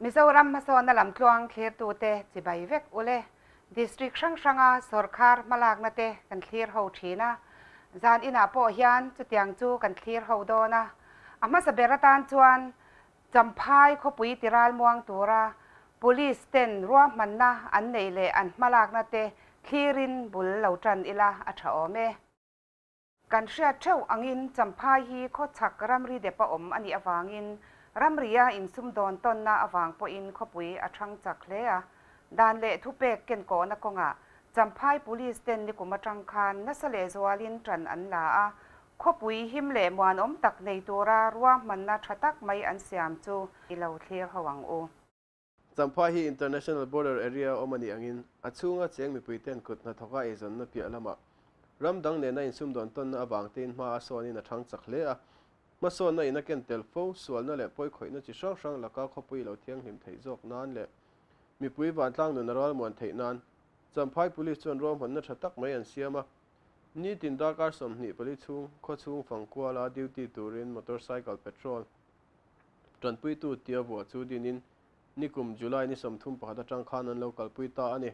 Mizoram hmasawnna lamtluang thlirtute chibai vek ule. District hrang hranga sawrkhar hmalakna te kan thlir ho thin a, zan inah pawh hian chutiang chu kan thlir ho dawn a. A hmasa ber atan chuan Champhai khawpui tiralmuang tura Police ten ruahmanna an neih leh an hmalakna te thlirin bul lo tan ila a tha awm e. Kan hriat theuh angin Champhai hi khawchhak ramri depa awm a nih avangin ramria insumdawn tawnna avang pawhin khawpui a thang chak hle a. Dan leh thupek kenkawhna kawngah Champhai Police ten nikum atang khan nasa lehzualin tan an la a, khawpui him leh muanawm tak nei tura ruahmanna tha tak mai an siam chu i lo thlir ho ang u. Champhai hi International Border Area awm a nih angin a chhunga cheng mipuiten kut hnathawka eizawnna piah lamah ram dang nena insumdawn tawnna avangtein hma a sawnin a thang chak hle a. Hmasawnna in a ken tel fo, sualna leh pawikhawihna chi hrang hrang laka khawpui lo thianghlim theih zawk nan leh mipui vantlang nun a ralmuan theih nan Champhai Police chuan ruahmanna tha tak mai an siam a. Nitin darkar 24 chhung khawchhung fangkuala duty turin motorcycle patrol tanpuitu tia vuah chu dinin nikum July ni 31 atang khan an lo kalpui ta a ni.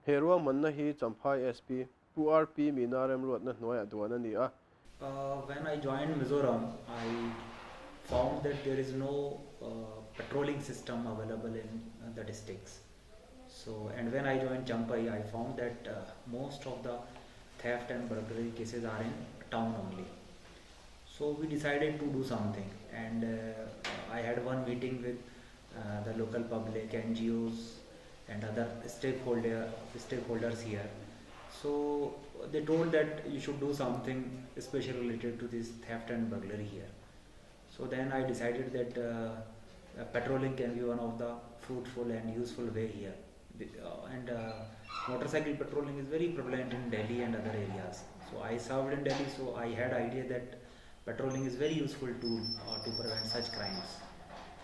He ruahmanna hi Champhai SP Pu RP Meena remruatna hnuaiah duan a ni a. When I joined Mizoram, I found that there is no patrolling system available in the districts. So, and when I joined Champhai, I found that most of the theft and burglary cases are in town only. So we decided to do something, and I had one meeting with the local public, NGOs and other stakeholders here. So they told that you should do something especially related to this theft and burglary here. So then I decided that patrolling can be one of the fruitful and useful way here. And motorcycle patrolling is very prevalent in Delhi and other areas. So I served in Delhi, so I had idea that patrolling is very useful tool to prevent such crimes.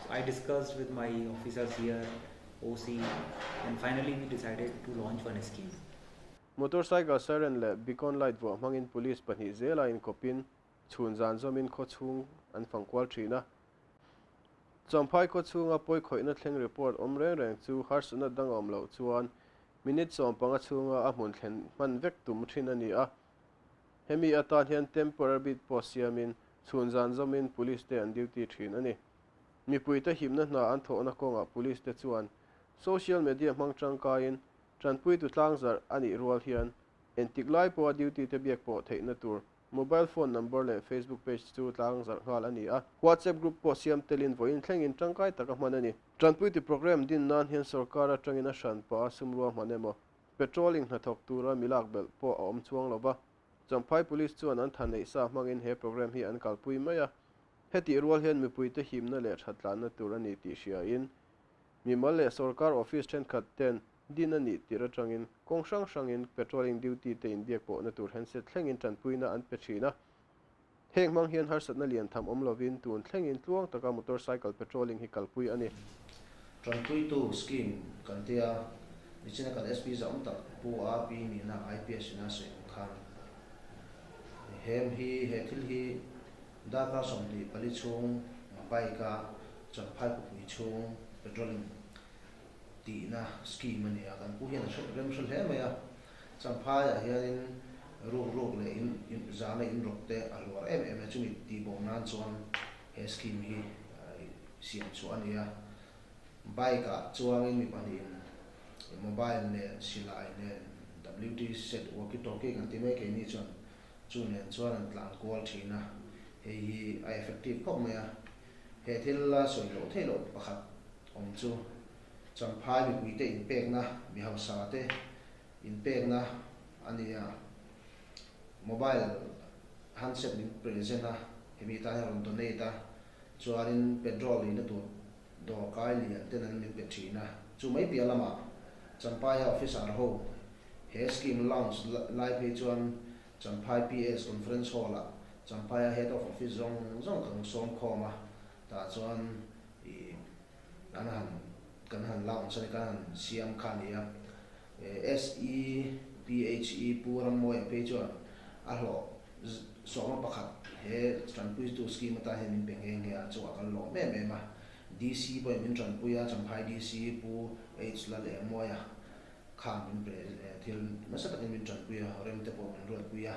So I discussed with my officers here, OC, and finally we decided to launch one scheme. Motorcycle siren leh beacon light vuah hmangin police pahnih zela inkawpin chhun zan zawmin khawchhung an fangkual thin a. Champhai khawchhunga pawikhawihna thleng report awm reng reng chu harsatna dang a awm loh chuan minute 15 chhunga a hmun thlen hman vek tum thin a ni a. Hemi atan hian temporary beat post siamin chhun zan zawmin police te an duty thin a ni. Mipuite himna hna an thawhna kawngah police te chuan social media hmang tangkaiin tanpuitu tlangzarh a nih rual hian entik lai pawha duty te biak pawh theihna tur mobile phone number leh Facebook page chu tlangzarh nghal a ni a. WhatsApp group pawh siam telin vawiin thlengin tangkai taka hman a ni. Tanpuitu program din nan hian sorkar atangin a hran pah a sumrua hman emaw, patrolling hnathawk tura milak belh pawh a awm chuang lova. Champhai Police chuan an tha neih sa hmangin he program hi an kalpui mai a. Hetih rual hian mipuite himna leh thatlanna tur a ni tih hriain mimal leh sorkar office thenkhat ten din a nih tirh atangin kawng hrang hrangin patrolling duty te inbiak pawhna tur handset thlengin tanpuina an pe thin a. Heng hmang hian harsatna lian tham awm lovin tun thlengin tluang taka motorcycle patrolling hi kalpui a ni. Tanpuitu scheme kan tia nichina kan SP zah awm tak Pu RP Meena IPS ina sawi ang khan hem hi he thil hi darkar 24 chhung bike a Champhai khawpui chhung patrolling tihna scheme a ni a, kan pu hian a hre rem hre hle mai a. Champhaiah hianin ruk ruk leh in in zana in rawk te a hluar em em a, chumi tihbo nan chuan he scheme hi siam chhuah a ni a. Bike ah chuangin mi pahnihin mobile nen silai nen WT set walkie talkie kan ti mai keini chuan chu nen chuan an tlan kual thin a, hei hi a effective khawp mai a. He thil la sawi loh theih loh pakhat awm chu Champhai mipuite inpekna, mi hausa te inpekna a ni a. Mobile handset min present a, hemi tan hian rawn donate a, chuanin petrol leina tur dawrkai lian ten an min pe thin a. Chu mai piah lamah Champhaia officer ho he scheme launch lai phei chuan Champhai PS Conference Hall ah Champhaia Head of Office zawng zawng kan sawm khawm a, tah chuan ih an han kan han launch a ni, kan han siam kha a ni a. SEPHE Pu Rammawia phei chuan a hlawh 11 he tanpuitu scheme atan hian min pe nghe nghe a, chungah kan lawm em em a. DC pawhin min tanpui a, Champhai DC Pu H Lal Engmawia khan min pre thil nasa takin min tanpui a, rem te pawh min ruatpui a.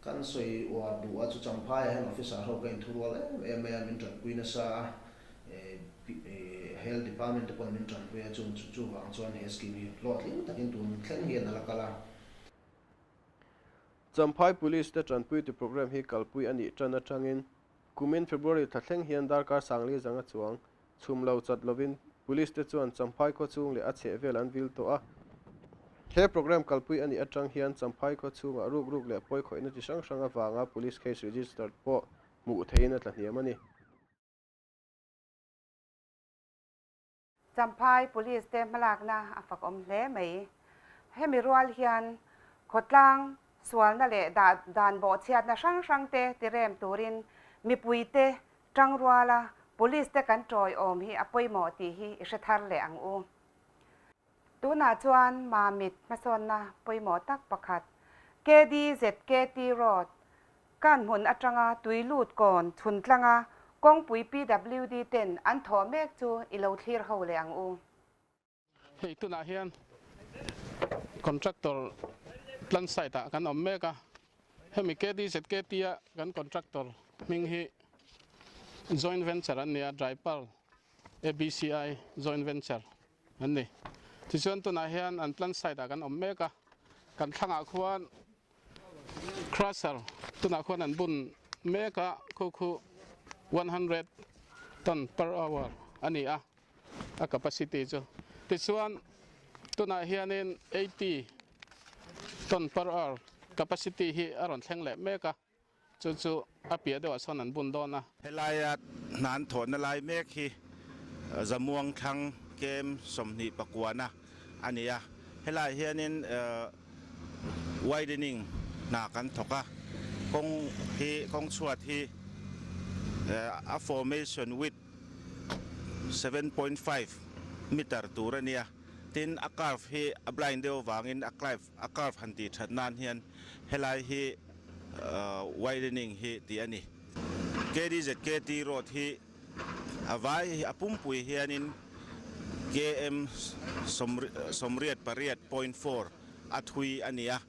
Kan sawi uar duh a, chu Champhaiah hian officer ho ka inthurual em em mai a, min tanpui nasa a, Health Department te pawhin min tanpui a, chung chuvang chuan he scheme hi hlawhtling takin tun thleng hian a la kal a. Champhai Police te tanpuitu programme hi kalpui a nih tan atangin kumin February thla thleng hian darkar sangli zanga chuang chhum lo chat lovin Police te chuan Champhai khawchhung leh a chhehvel an vil tawh a. He programme kalpui a nih atang hian Champhai khawchhungah ruk ruk leh pawi khawihna chi hrang hrang avanga Police case registered pawh hmuh theihin a tlahniam a ni. Champhai Police te hmalakna a fakawm hle mai. Hemi rual hian khawtlang sualna leh dah dan bawhchhiatna hrang hrang te tirem turin mipui te tangruala Police te kan tawiawm hi a pawimawh tih hi i hre thar leh ang u. Tunah chuan Mamit hmasawnna pawimawh tak pakhat KDZKT Road Kan hmun atanga tui lut kawn chhun tlanga kawngpui PWD ten an thawh mek chu i lo thlir ho leh ang u. Hei tunah hian contractor plan site ah kan awm mek a, hemi KDZKT a kan contractor hming hi joint venture an ni a, Drypearl ABCI joint venture an ni. Tichuan tunah hian an plan site ah kan awm mek a, kan thlangah khuan Crusher tunah khuan an bun mek a, khu khu 100 ton per hour a ni a, a capacity chu. Tichuan tunah hianin 80 ton per hour capacity hi a rawn thleng leh mek a, chu chu a piah deuhah sawn an bun dawn a. Helaia hna an thawhna lai mek hi Zamuang thlang kem 29 na a ni a, helaiah hianin widening hna kan thawk a, kawng hi kawng chhuat hi a formation width 7.5 meter tur a nia, tin a curve hi a blind deuh avangin a clive a curve han tih that nan hian helai hi widening hi tih a ni. KDZKT road hi a vai a pumpui hianin KM 88.4 a thui a ni a,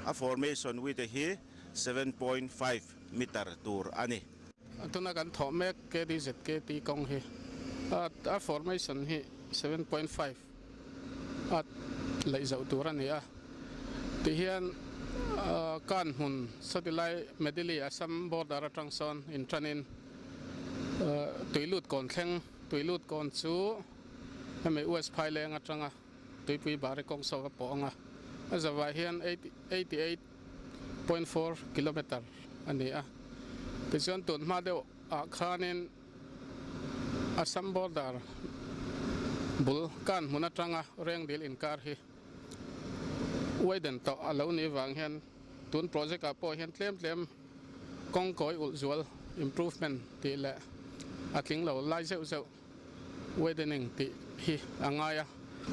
a formation width hi 7.5 meter tur a ni. Tuna kan thawh mek KDZKT kawng hi a formation hi 7.5 a laih zauh tur a ni a, tihian kan hmun sawtilai Medili Assam border atang sawn intanin Tuilut kawn thleng, Tuilut kawn chu hemi West Phaileng atanga Tuipui Bari kawng sawk a pawh ang a, a zavah hian 88.4 kilometer a ni a. Tichuan tun hma deuh ah khanin Assam border bul kan hmun atanga Rengdil inkar hi Uaiden tawh a lo nih vang hian tun project ah pawh hian tlem tlem kawng kawi ulh zual, improvement, tih leh a tling lo lai zeuh zeuh, widening, tih hi a ngai a.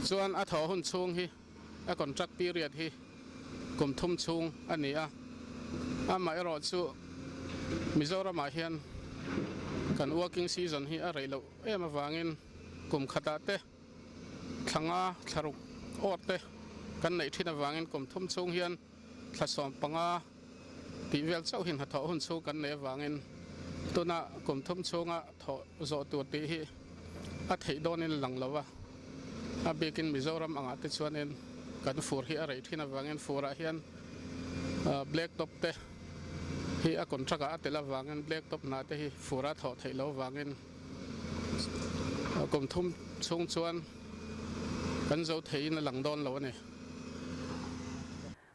Chuan a thaw hun chhung hi a contract period hi kum thum chhung a ni a, amaherawh chu Mizoram ah hian kan working season hi a rei loh em avangin kum khatah te Thla nga, thla ruk awt te kan neih thin avangin kum thum chhung hian thla 15 tih vel chauh hi hnathawh hun chhung kan neih avangin tuna kum thum chhunga thawh zawh tur tih hi a theih dawnin a lang lo a. A bikin Mizoram angah te chuanin kan fur hi a rei thin avangin furah hian black top te hi a contract ah a tel avangin black top hna te hi fura thawh theih lo avangin Kum thum chhung chuan kan zo theiin a lang dawn lo a ni.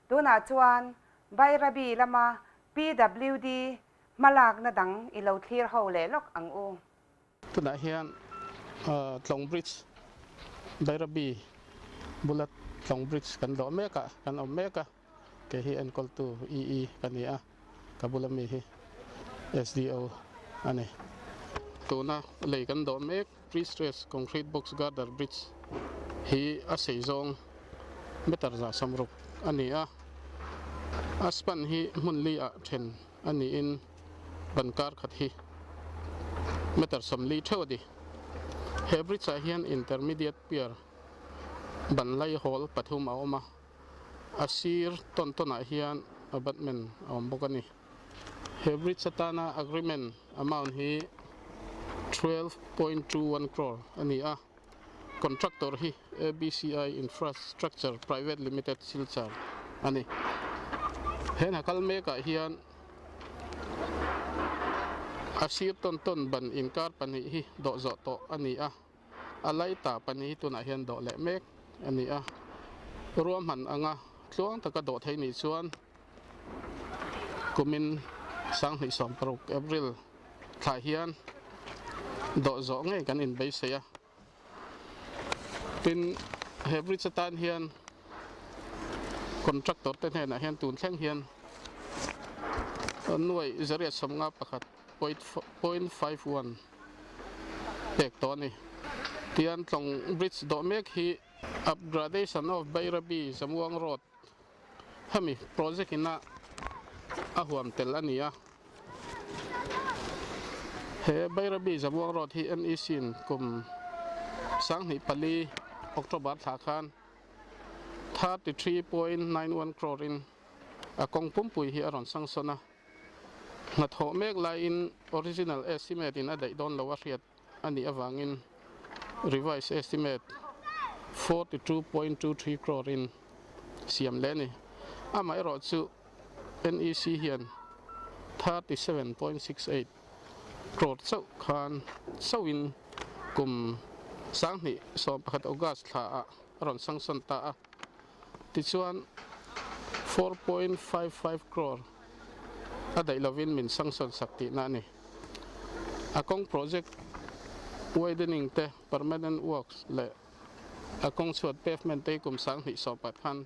Tunah chuan Bairabi lama PWD hmalakna dang i lo thlir ho leh lawk ang u. Tunah hian Tlawng Bridge, Bairabi bula Tlawng Bridge kan dawh mek a, kan awm mek a. Kei hi enkawltu EE ka ni a, ka bula mi hi SDO a ni. Tuna lei kan dawh mek pre-stress concrete box girder bridge hi a sei zawng meter 160 a ni a, a span hi hmun li ah then a niin ban kar khat hi meter 40 theuh a ni. He bridge ah hian intermediate pier ban lai hawl pathum a awm a, a sir tawn tawn ah hian abutment a awm bawk a ni. He bridge atana agreement amount hi 12.21 crore a ni a, contractor hi ABCI Infrastructure Private Limited Silchar a ni. He hna kal mekah hian a sir tawn tawn ban inkar pahnih hi dawh zawh tawh a ni a, a laita pahnih hi tunah hian dawh leh mek a ni a. Ruahman anga tluang taka dawh theih nih chuan kumin 2016 April thlah hian dawh zawh ngei kan inbeisei a. Tin, he bridge atan hian contractor te hnenah hian tun thleng hian nuai zariat sawmnga pakhat point 51 pek tawh a ni. Tian tlawng bridge dawh mek hi upgradation of Bairabi Zamuang Road Hemi project ina a huam tel a ni a. He Bairabi Zamuang Road hi NEC in kum 2004 October thla khan 33.91 crore in a kawng pumpui hi a rawn sangsawn a. Hnathawh mek laiin original estimate in a daih dawn lo a hriat a nih avangin revised estimate 42.23 crore in siam leh a ni. Amaherawh chu NEC hian 37.68 crore chauh khan chauhin kum 2011 August thla ah a rawn sanction ta a. Tichuan 4.55 crore a daih lovin min sanction sak tihna a ni. A kawng project widening te, permanent works leh a kawng chhuat pavement te hi kum 2014 khan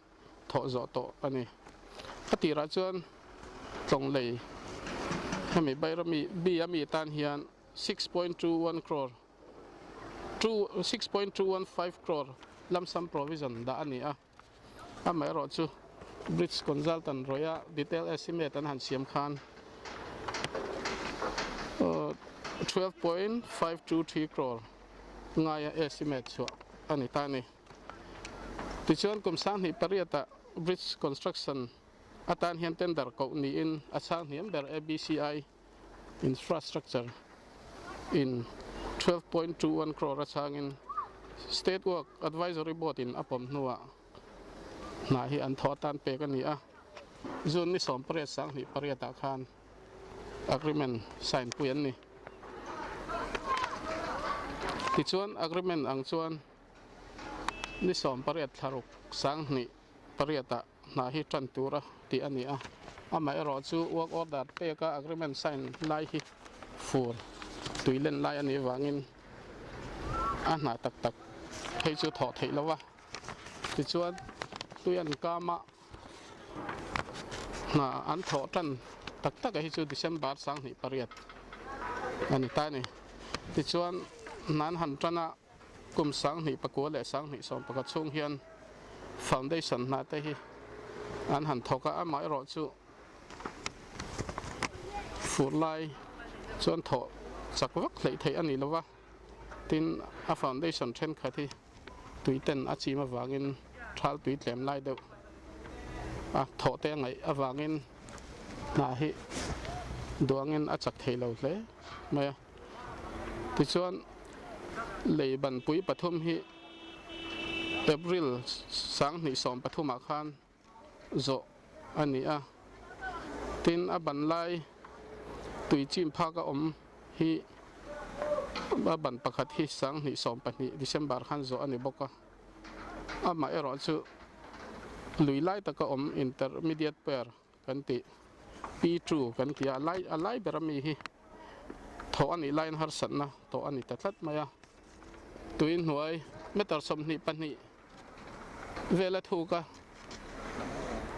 thawh zawh tawh a ni. A tirah chuan tlawng lei hemi Bairami B a mi tan hian 6.21 crore 6.215 crore lump sum provision dah a ni a. Amaherawh chu Bridge Consultant rawih a detail estimate an han siam khan 12.523 crore ngaia estimate chhuah a ni ta a ni. Tichuan kum 2008 ah Bridge Construction atan hian tender koh niin a chhang hniam ber ABCI Infrastructure in 12.21 crore a chhangin State Work Advisory Board in a pawm hnuah hna hi an thaw atan pek a ni a. June ni 18 2008 ah khan agreement sign pui an ni. Tichuan agreement ang chuan ni 18 thlaruk 2008 ah hna hi tan tura tih a ni a. Amaherawh chu work order peka agreement sign lai hi fur tui len lai a nih vangin a hna tak tak phei chu thawh theih lo va. Tichuan tui an kama hna an thawh tan tak tak a hi chu December 2008 a ni ta a ni. Tichuan hna an han tan a. Kum 2009 leh 2011 chhung hian foundation hna te hi an han thawk a, amaherawh chu fur lai chuan thawh chak vak hleih theih a ni lo va, tin a foundation thenkhat hi tui ten a chim avangin thal tui tlem lai deuh a thawh te a ngaih avangin hna hi duangin a chak thei lo hle mai a. Tichuan, lei banpui pathum hi April 2013 ah khan zawh a ni a. Tin, a ban lai tui chim phak a awm hi a ban pakhat hi 2012 December khan zawh a ni bawk a. Amaherawh chu lui lai taka awm intermediate pair kan tih P2 kan ti a, a lai ber ami hi thawh a nih laiin harsatna tawh a ni ta tlat mai a. Tui hnuai meter 22 vela thuk a,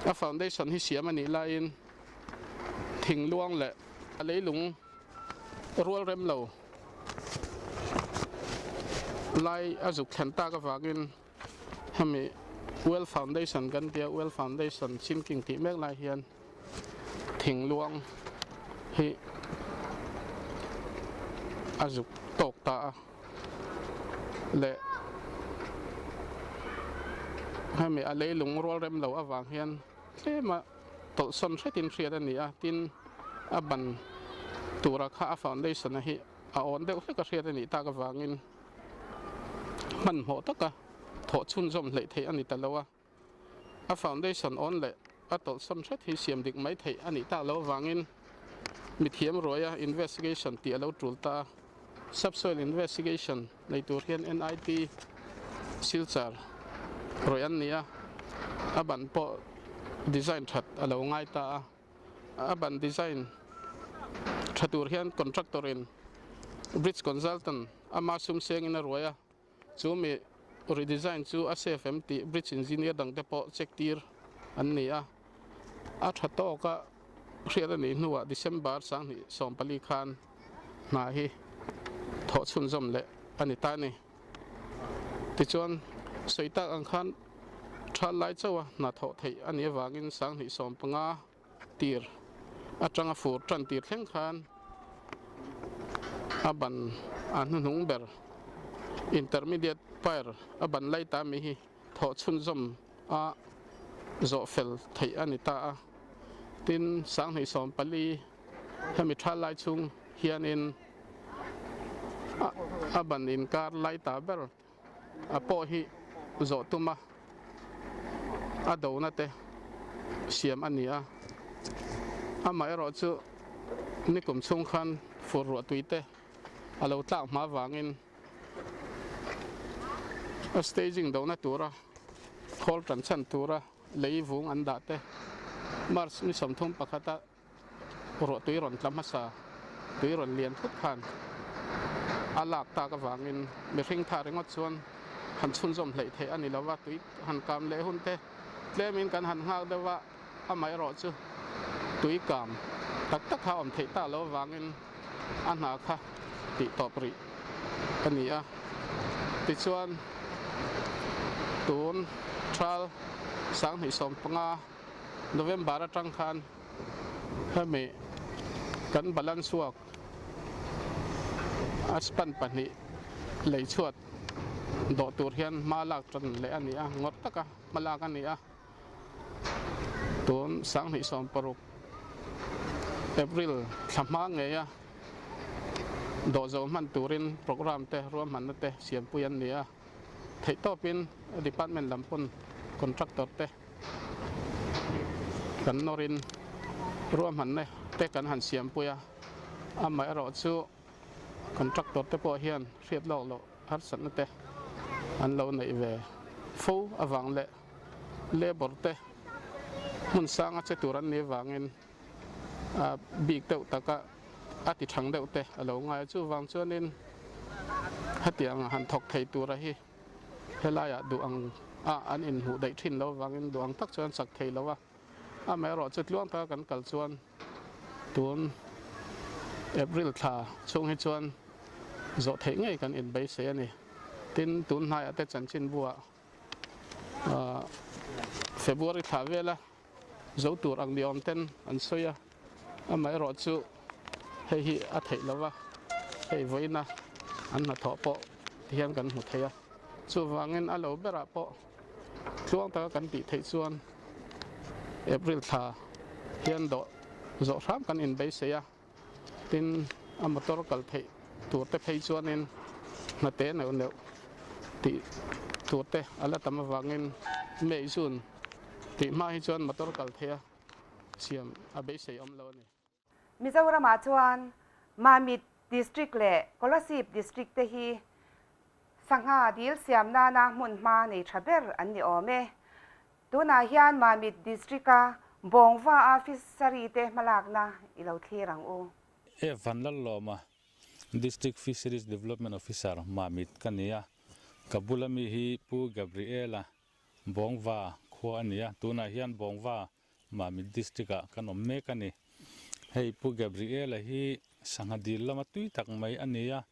a foundation hi siam a nih laiin thing luang leh a leilung rual rem lo lai a zuk thlen tak avangin Hemi Well Foundation kan tia, Well Foundation sinking tih mek lai hian thing luang hi a zuk tawk ta a. leh hemi a leilung rual rem lo avang hian tlema tawlhsawn hretin hriat a ni a, tin a ban tura kha a foundation a hi a awn deuh hlek a hriat a nih tak avangin hmanhmawh taka thawh chhunzawm hleih theih a ni ta lo a. A foundation awn leh a tawlhsawn hret hi siam dik mai theih a nih tak loh avangin mithiam ruaia investigation tih a lo tul ta a. Subsoil investigation nei tur hian NIT Silchar rawih an ni a, a ban pawh design that a lo ngai ta a. A ban design tha tur hian contractor in bridge consultant ama sum sengin a ruai a. Chu mi redesign chu a safe em tih bridge engineer dangte pawh check tir an ni a. A tha tawka hriat a nih hnuah December 2014 khan hna hi thawh chhunzawm leh a ni ta a ni. Tichuan, sawi tak ang khan thal lai chauha hna thawh theih a nih avangin 2015 tir atanga fur tan tir thleng khan a ban a hnuhnung ber intermediate pair a ban lai ta mi hi thawh chhunzawm a zawh fel theih a ni ta a. Tin, 2014 hemi tha lai chhung hianin a ban inkar lai ta ber a pawh hi zawh tum a, a dona te siam a ni a. Amaherawh chu nikum chhung khan fur ruah tui te a lo tlak hma vangin a staging dona tura khawl tan chhan tura lei vung an dah te March ni 31 a Ruah tui rawn tla hmasa, tui rawn lian thut khan a lak tak avangin mihring tha ringawt chuan han chhunzawm hleih theih a ni lo va, tui han kam leh hun te tlemin kan han nghak deuh a, amaherawh chu tui kam tak tak kha a awm theih tak lo avangin a hna kha tih tawp rih a ni a. Tichuan tun thal 2015 November atang khan hemi kan balance work a span pahnih lei chhuat dawh tur hian hma lak tan leh a ni a, ngawt taka hma lak a ni a. Tun 2016 April thla hma ngei a dawh zo hman turin programme te ruahmanna te siampui an ni a. Theihtawpin department lam pawn contractor te kan nawrin ruahmanna te kan han siampui a, amaherawh chu contractor te pawh hian hriat lawk loh harsatna te an lo neih ve fo avang leh labour te hmun sanga che tur an nih avangin a bik deuh taka a ti thang deuh te a lo ngai a, chuvang chuanin hetiang han thawk thei tura hi Helaiah duh ang a an inhmuh daih thin lo avangin duh ang tak chuan chak thei lo a, amaherawh chu tluang taka kan kal chuan tun April thla chhung hi chuan zawh theih ngei kan inbeisei a ni. Tin, tun hnaiah te chanchinbuah February thla vela zo tur ang ni awm ten an sawi a, amaherawh chu hei hi a theih lo va, hei vawiina an hnathawh pawh ti hian kan hmu thei a, chuvangin a lo berah pawh tluang taka kan tih theih chuan April thla hian dawh zawh hram kan inbeisei a. Tin, a motor kal theih tur te phei chuanin hnate neuh neuh tih tur te a la tam avangin May, June tih hma hi chuan motor kal theih a siam a beisei awm lo a ni. Mizoramah chuan Mamit District leh Kolasib District te hi sangha dil siam nana hmun hma nei tha ber an ni awm e. Tunah hian Mamit District-a Bawngva-a fishery te hmalakna i lo thlir ang u. E Vanlallawma, District Fisheries Development Officer, Mamit ka ni a. Ka bula mi hi Pu Gabriela, Bawngva khua a ni a. Tunah hian Bawngva, Mamit District-ah kan awm mek a ni. Hei Pu Gabriela hi sangha dil lama tui tak mai a ni a.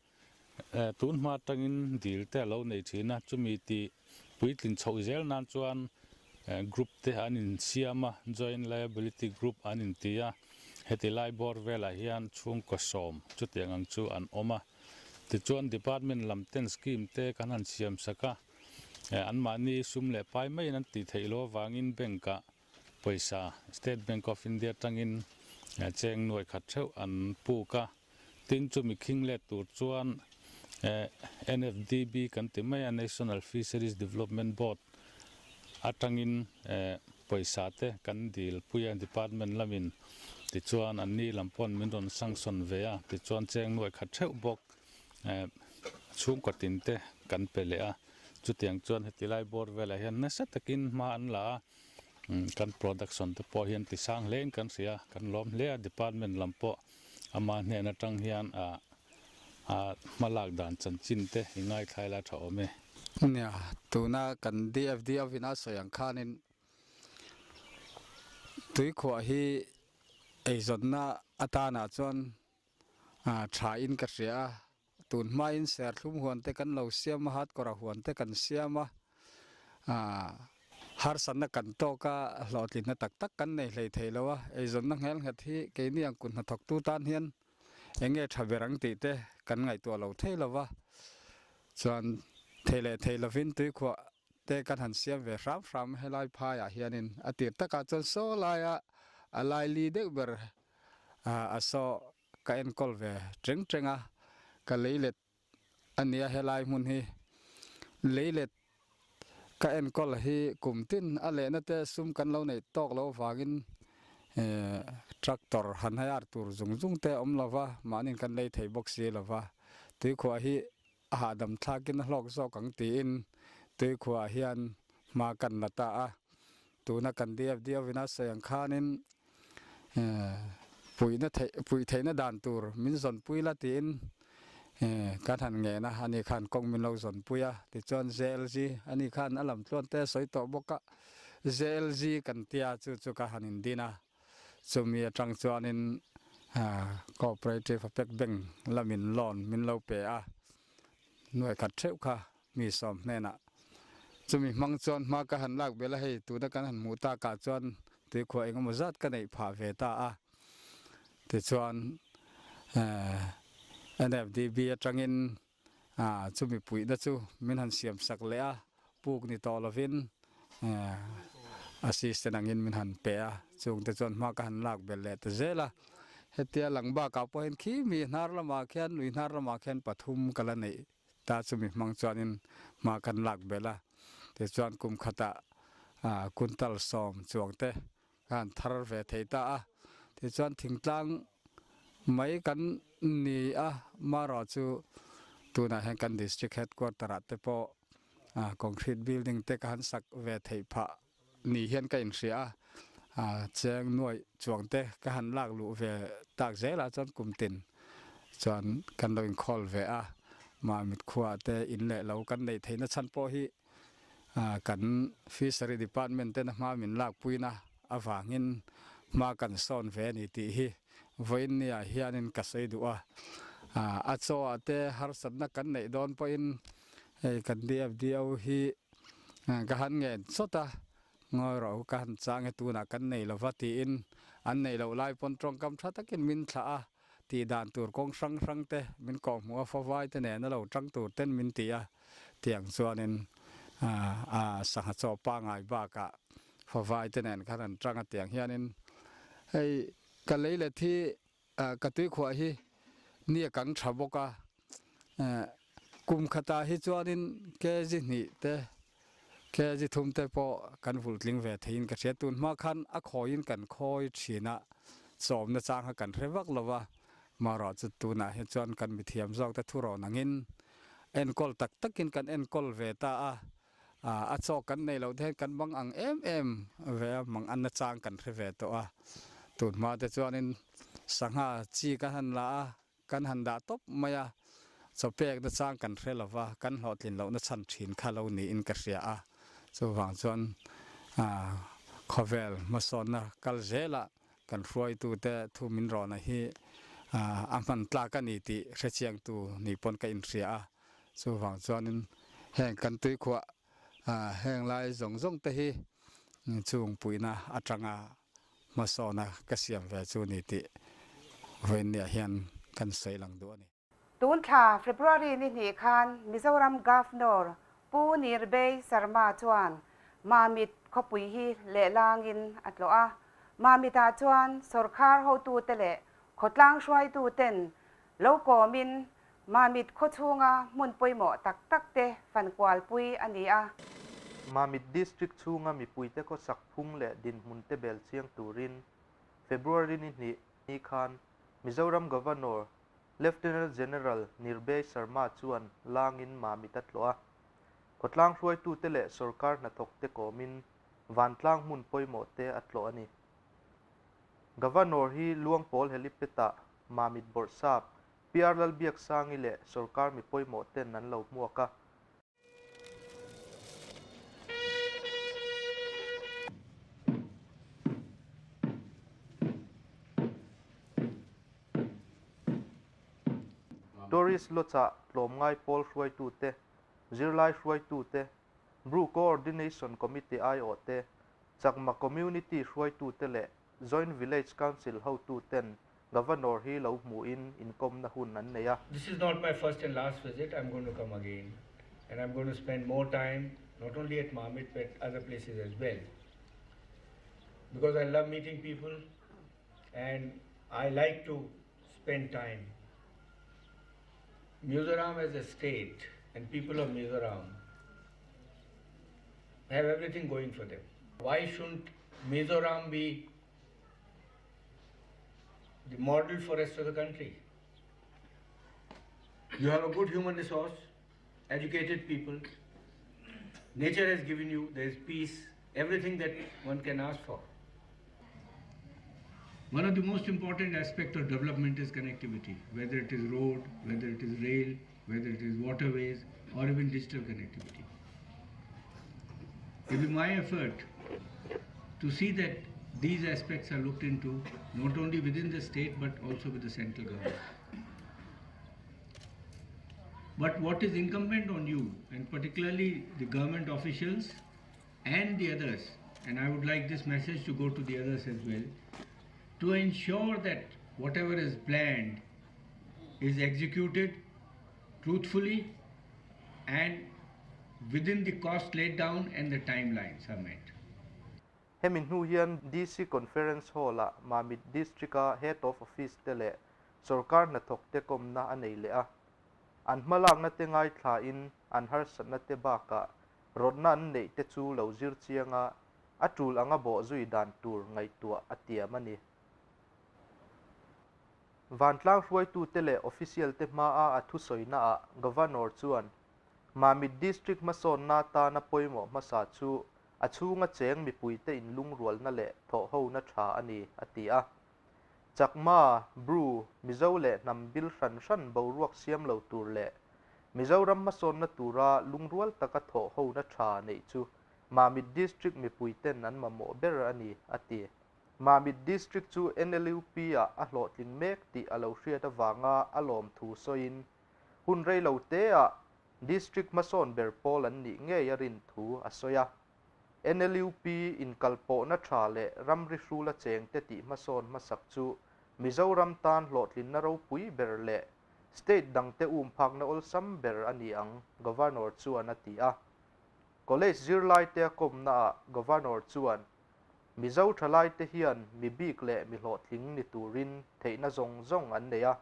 Tun hma atangin dil te a lo nei thin a, chumi ti puitlin chhoh zel nan chuan group te an insiam a, joint liability group an inti a, heti lai bawr velah hian chhungkaw sawm chutiang ang chu an awm a. Tichuan department lam ten scheme te kan han siam sak a, anmahni sum leh pai maiin an tih theih loh avangin bank ah pawisa State Bank of India atangin cheng nuai khat theuh an puk a. Tin chumi khing let tur chuan NFDB kan ti mai a, National Fisheries Development Board atangin pawisa te kan dil pui a department lamin tichuan anni lam pawn min rawn sanction ve a, tichuan cheng nuai khat theuh bawk chhungkaw tin te kan pe leh a, chutiang chuan heti lai bawr velah hian nasa takin hma an la a, kan production te pawh hian ti sang hlein kan hria, kan lawm hle a department lam pawh ama hnen atang hian hma lak dan chanchin te i ngaithlai la tha awm e. Nia, tuna kan DFD avina sawi ang khanin tuikhuah hi eizawnna atana chuan tha in ka hria a, tun hmain serthlum huan te kan lo siam a, hatkawra huan te kan siam a, harsatna kan tawk a, hlawhtlinna tak tak kan nei hlei thei lo a, eizawnna nghelnghet hi keini ang kut hnathawktu tan hian eng nge tha ber ang tih te kan ngaihtuah lo thei lo va, chuan thei leh thei lovin tuikhuah te kan han siam ve hram hram helai phaiah hianin a tir takah chuan saw laia a laili deuh ber a saw ka enkawl ve teng teng a, ka leilet a nia helai hmun hi leilet ka enkawl hi kum tin a lehna te sum kan lo neih tawk loh avangin tractor han hire tur zung zung te a awm lova mahniin kan lei thei bawk si lova tuikhuah hi a hahdam thlakin a hlawk zawk ang tiin tuikhuah hian hma kan la ta a, tuna kan DFD ovina sawi ang khanin puihna theih puih theihna dan tur min zawnpui la tiin kan han ngen a, ani khan kawng min lo zawnpui a, tichuan JLG ani khan a lam tluan te sawi tawh bawk a, JLG kan tia chu chu ka han indin a. Chumi atang chuanin Cooperative Apec Bank lamin loan min lo pe a, nuai khat theuh kha mi sawm hnenah. Chumi hmang chuan hma ka han lak bel a, hei tuna kan han hmuh takah chuan tuikhuah engemaw zat ka neih phah ve ta a. Tichuan NFDB atangin Chumi puihna chu min han siam sak leh a, puk ni tawh lovin assistant angin min han pe a, chungte chuan hma ka han lak belh leh ta zel a. Hetia lang bakah pawh hian khi mi hnar lamah khian, lui hnar lamah khian pathum ka la neih ta chumi hmang chuanin hma kan lak belh a. Tichuan kum khatah kuntal sawm chuangte ka han thar ve thei ta a, tichuan thingtlang mai kan ni a, marawh chu tunah hian kan district headquarter ah te pawh concrete building te ka han sak ve theih phah ni hian ka inhria a, cheng nuaih chuang te ka han lak luh ve tak zelah chuan kum tin chuan kan lo inkhawl ve a, Mamit khua te in leh lo kan neih theihna chhan pawh hi Kan Fishery Department tena hma min lakpuina avangin hma kan sawn ve a ni tih hi vawiin niah hianin ka sawi duh a. A chaw ah te harsatna kan neih dawn pawhin hei kan DFDO hi ka han ngen chawt a, ngawi rawh u ka han chang e tunah kan nei lova tiin an neih loh lai pawn tawngkam tha takin min thlah a. Tih dan tur kawng hrang hrang te min kawhhmuh a, fawvai te nena lo tang tur ten min ti a, tiang chuanin a sangha chaw pangai bakah fawvai te nen khan an tang a, tiang hianin hei ka lei let hi ka tuikhuah hi ni a kang tha bawk a, kum khatah hi chuanin kg hnih te kg thum te pawh kan vulh tling ve theiin ka hria. Tun hma khan a khawiin kan khawi thin a, chawmna chang kha kan hre vak lo va, marawh chu tunah hi chuan kan mithiam zawk te thu rawn angin enkawl tak takin kan enkawl ve ta a, a chaw kan nei loh te hian kan mang ang em em ve a, mang anna chang kan hre ve tawh a. Tun hma te chuanin sangha chi kan han la a, Kan han dah tawp mai a, chaw pekna chang kan hre lo va, kan hlawhtlin lohna chhan thin kha lo niin ka hria a. Chuvang chuan khawvel hmasawnna kal zelah kan hruaitute thu min rawhna hi a hman tlak a ni tih hrechiangtu ni pawn ka inhria a. Chuvang chuanin heng kan tuikhuah heng lai zawng zawng te hi chung puihna atanga hmasawna ka siam ve chu ni tih vawiinniah hian kan sawi lang duh a ni. Tun thla February ni hnih khan Mizoram Governor Pu Nirbhay Sharma chuan Mamit khawpui hi lehlangin a tlawh a. Mamitah chuan sawrkhar hotute leh khawtlang hruaituten lo kawmin Mamit khawchhunga hmun pawimawh tak takte fankualpui a ni a. Mamit District chhunga mipuite khawsak phung leh dinhmunte bel chiang turin February ni hnih ni khan Mizoram Governor Lieutenant General Nirbhay Sharma chuan langin Mamit a tlawh a. Khawtlang hruaitute leh sorkar hnathawkte kawmin vantlang hmun pawimawh te a tlawh a ni. Governor hi Luangpawl helipad-ah Mamit Bawrhsap PR Lalbiaksangi leh sorkar mi pawimawh ten an lo hmuak a. Tourist Lodge-ah tlawmngai pawl hruaitute, zirlai hruaitute, Bru Coordination Committee aiawhte, Chakma Community hruaitute leh Joint Village Council hotuten Governor hi lo hmuin inkawmna hun an nei a. This is not my first and last visit, I'm going to come again and I'm going to spend more time not only at Mamit but other places as well because I love meeting people and I like to spend time. Mizoram as a state and people of Mizoram have everything going for them. Why shouldn't Mizoram be the model for rest of the country? You have a good human resource, educated people. Nature has given you, there is peace, everything that one can ask for. One of the most important aspects of development is connectivity, whether it is road, whether it is rail, whether it is waterways, or even digital connectivity. It will be my effort to see that these aspects are looked into not only within the state but also with the central government. But what is incumbent on you, and particularly the government officials and the others, and I would like this message to go to the others as well, to ensure that whatever is planned is executed truthfully and within the cost laid down and the timelines are met. Hemi hnu hian DC Conference Hall-ah Mamit District-a Head of Office te leh sawrkar hnathawkte kawmna a nei leh a. An hmalakna te ngaithlain an harsatna te bakah rawtna an neih te chu lo zir chianga a tul anga bawh zui dan tur ngaihtuah a tiam a ni. Vantlang hruaitute leh official te hmaa a thusawinaah Governor chuan Mamit District hmasawnna atana pawimawh hmasa chu a chhunga cheng mipuite inlungrualna leh thawhhona tha a ni, a ti a. Chakma, Bru, Mizo leh hnam bil hran hran boruak siam lo tur leh Mizoram hmasawnna tura lungrual taka thawhhona tha neih chu Mamit District mipuiten an mamawh ber a ni, a ti. Mamit District chu NLUP-ah a hlawhtling mek tih a lo hriat avanga a lawmthu sawiin, hun rei lo teah District hmasawn ber pawl an nih ngei a rin thu a sawi a. NLUP inkalpawhna tha leh ramri hrula chengte tih hmasawn hmasak chu Mizoram tan hlawhtlinna ropui ber leh State dangte umphakna awlsam ber a ni ang, Governor chuan a ti a. College zirlaite a kawmnaah Governor chuan, Mizo thalaite hian mi bik leh mi hlawhtling ni turin theihna zawng zawng an nei a,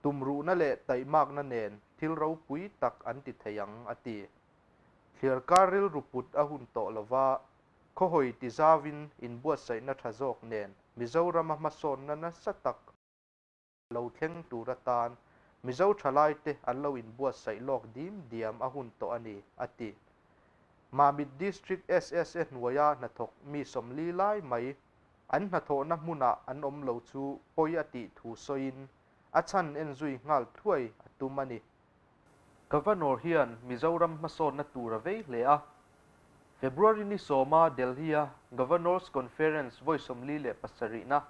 tumruhna leh taihmakna nen thil ropui tak an ti thei ang, a ti. Thliarkar rilru put a hun tawh lova, khawhawi ti zauvin inbuatsaihna tha zawk nen Mizorama hmasawnna nasa tak lo thleng tur atan Mizo thalaite an lo inbuatsaih lawk dim diam a hun tawh a ni, a ti. Mamit District SSA hnuaia hnathawk mi 40 lai mai an hnathawhna hmunah an awm lo chu pawi a tih thu sawiin a chhan en zui nghal thuai a tum a ni. Governor hian Mizoram hmasawnna tur a vei hle a. February ni sawma Delhi-a Governor's Conference vawi 47na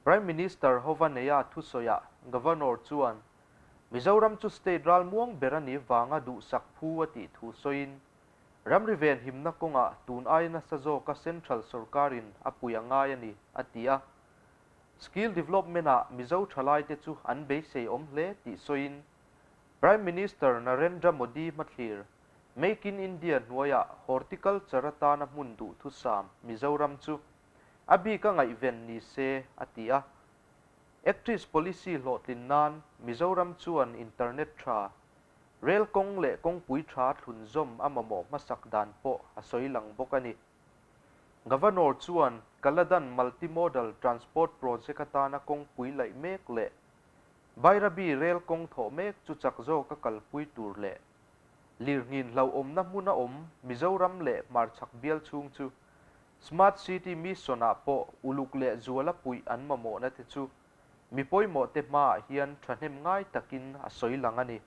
Prime Minister hova neia thusawiah Governor chuan Mizoram chu state ral muang ber a ni vanga duhsak phu a tih thu sawiin ramri ven himna kawngah tun aia nasa zawka Central sawrkarin a pui a ngai a ni, a ti a. Skill development-ah Mizo thalaite chu an beisei awm hle tih sawiin. Prime Minister Narendra Modi hmathlir, Make in India hnuaiah horticulture atana hmun duhthusam Mizoram chu a bika ngaihven ni se a ti a. Act East Policy hlawhtlin nan Mizoram chuan internet tha, rel kawng leh kawngpui tha thlunzawm a mamawh hmasak dan pawh a sawi lang bawk a ni. Governor chuan Kaladan Multimodal Transport Project atana kawngpui laih mek leh Bairabi rel kawng thawh mek chu chak zawka kalpui tur leh lirnghin hlauhawmna hmuna awm Mizoram leh hmarchhak bial chhung chu Smart City Mission-ah pawh uluk leh zuala puih an mamawhna te chu mi pawimawhte hmaah hian thahnem ngai takin a sawi lang a ni.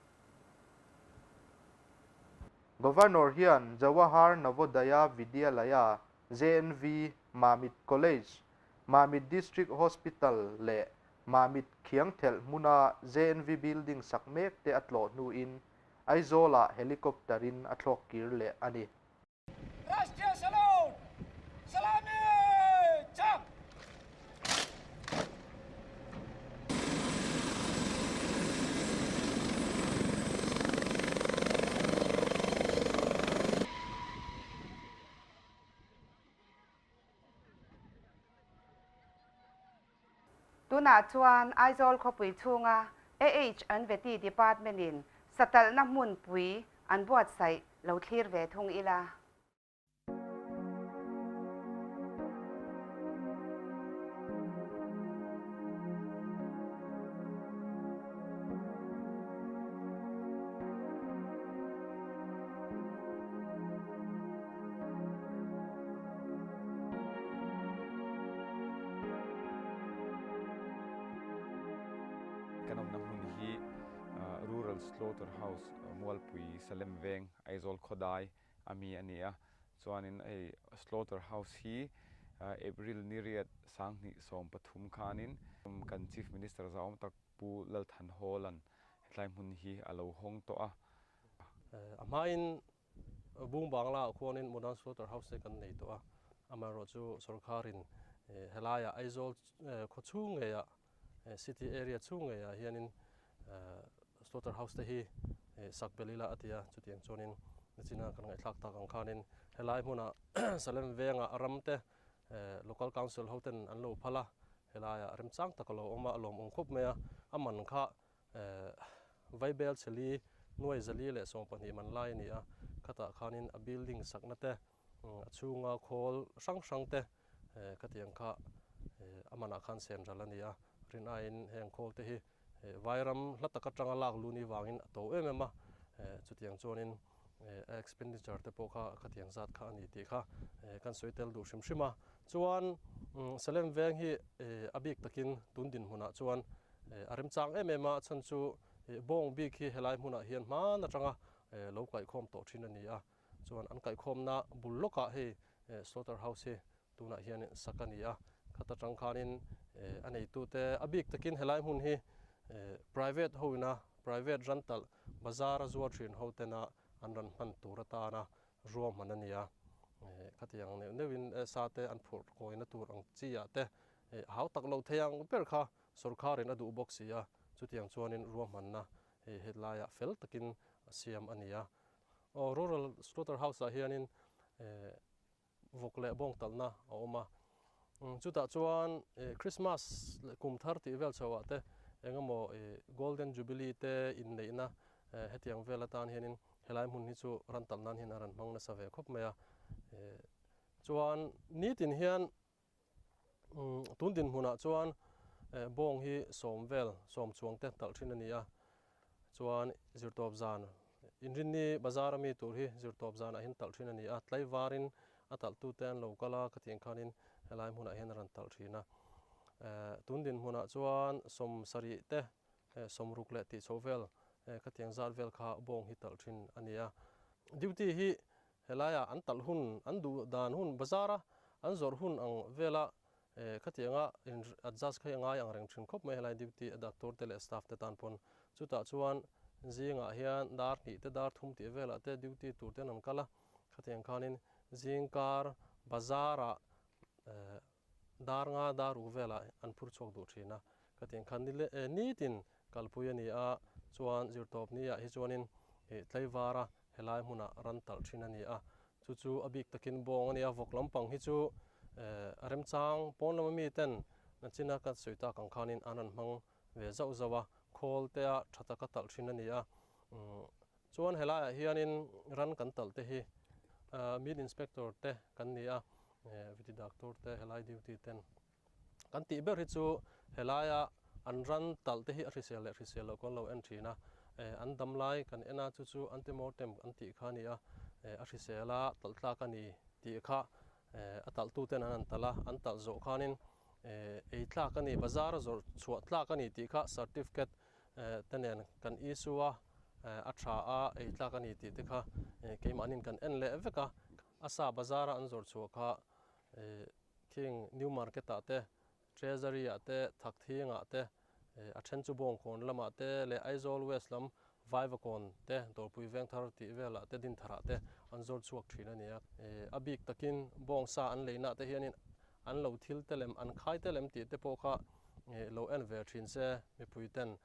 Governor hian Jawahar Navodaya Vidyalaya, JNV, Mamit College, Mamit District Hospital leh Mamit Khiangthelh hmuna JNV building sak mek te a tlawh hnuin Aizawl-ah helicopter-in a thlawk kir leh a ni. Rashtriya Salute! Salami! Jump! Tunah chuan Aizawl khawpui chhunga AH an Vety Department-in satalhna hmunpui an buatsaih lo thlir ve thung ila. Kan awmna hmun hi Rural Slaughter House Mualpui Salem Veng Aizawl Khawdai a mi a ni a. Chuanin hei Slaughter House hi April ni riat 2013 khanin kan Chief Minister zahawm tak Pu Lalthan Hawla'n hetlai hmun hi a lo hawng tawh a. A hmain Bung Bangla ah khuanin Modern Slaughter House te kan nei tawh a, amaherawhchu sorkarin helaiah Aizawl khaw chhung ngeiah city area chhung ngeiah hianin slaughter house te hi sak belh ila a ti a, chutiang chuanin nichina kan ngaihthlak tak ang khanin helai hmunah Salem vengah ram te local council ho ten an lo phal a, helaiah remchang tak a lo awm a, a lawmawm khawp mai a, a man kha Vaibel chheli nuai zali leh 12 man lai a ni a, khatah khanin a building sakna te, a chhunga khawl hrang hrang te khatiang kha a manah khan sen ral a ni a, rin aiin heng khawl te hi Vairam hla tak atanga lak lu ni vangin a to em em a, chutiang chuanin a expenditure te pawh kha khatiang zat kha a ni tih kha kan sawi tel duh hrim hrim a. Chuan Salem veng hi a bik takin tun dinhmunah chuan a remchang em em a, a chhan chu bawng bik hi helai hmunah hian hman atanga lo kaihkhawm tawh thin a ni a, chuan an kaihkhawmna bul lawkah hei slaughter house hi tunah hian sak a ni a, khat atang khanin a neitute a bik takin helai hmun hi private hoina private rantalh bazar a zuar thin ho tena an rawn hman tur atana ruahman a ni a, khatiang neuh neuhin sa te an phurh kawina tur ang chi ah te hau tak lo thei ang ber kha sorkarin a duh bawk si a, chutiang chuanin ruahmanna hetlaiah fel takin a siam a ni a. Aw rural slaughter house ah hianin vawk leh bawng talhna a awm a, chutah chuan Christmas leh kum thar tih vel chho ah te eng emaw Golden Jubilee te inneihna hetiang vel atan hianin helai hmun hi chu ran talh nan hian a rawn hmang nasa ve khawp mai a, chuan nitin hian tun dinhmunah chuan bawng hi sawm vel sawm chuang te talh thin a ni a, chuan zirtawp zan inrinni bazar ami tur hi zirtawp zanah hian talh thin a ni a, tlaivarin a talh tute an lo kal a khatiang khanin helai hmunah hian a rawn talh thin a, tun dinhmunah chuan 70 te 60 leh tih chho vel khatiang zat vel kha bawng hi talh thin a ni a, duty hi Helaiah an talh hun, an duh dan hun, bazara an zawrh hun ang vela khatianga in adjust kha hi a ngai ang reng thin khawp mai helai duty a doctor te leh staff te tan pawn. Chutah chuan zingah hian dar hnih te dar thum tih velah te duty tur ten an kal a, khatiang khanin zingkar bazarah dar nga dar uk velah an phur chhuak duh thin a, khatiang khan nitin kalpui a ni a. Chuan zirtawp ni ah hi chuanin tleivara helai hmunah ran talh thin a ni a. Chu chu a bik takin bawng a ni a, vawk lampang hi chu a remchang pawn lama mi ten nachina ka sawi tak ang khanin an rawn hmang ve zauh zauh a, khawl te a tha taka talh thin a ni a. Chuan helaiah hianin ran kan talh te hi meat inspector te kan ni a, viti doctor te helai duty ten Kan tih ber hi chu helaia an ran talh te hi a hrisel leh hrisel loh kan lo en thin a, an dam lai kan en a, chu chu antemortem an tih kha a ni a, a hrisel a talh tlak a ni tih kha a talh tu ten an han talh a, an talh zawh khanin ei tlak a ni, bazar a zawrh chhuah tlak a ni tih kha certificate te nen kan issue a, a tha a ei tlak a ni tih te kha keimahniin kan en leh vek a, a sa bazar a an zawrh chhuah kha Khing New Market ah te, Treasury ah te, Thakthing ah te, a then chu Bawngkawn lamah te leh Aizawl West lam Vaivakawn te, Dawrpui Vengthar tih velah te Dinthar ah te an zawr chhuak thin a ni a. A bik takin Bawngsa an leina te hianin an lo thil te lem, an khai te lem tih te pawh kha lo en ve thin se mipui ten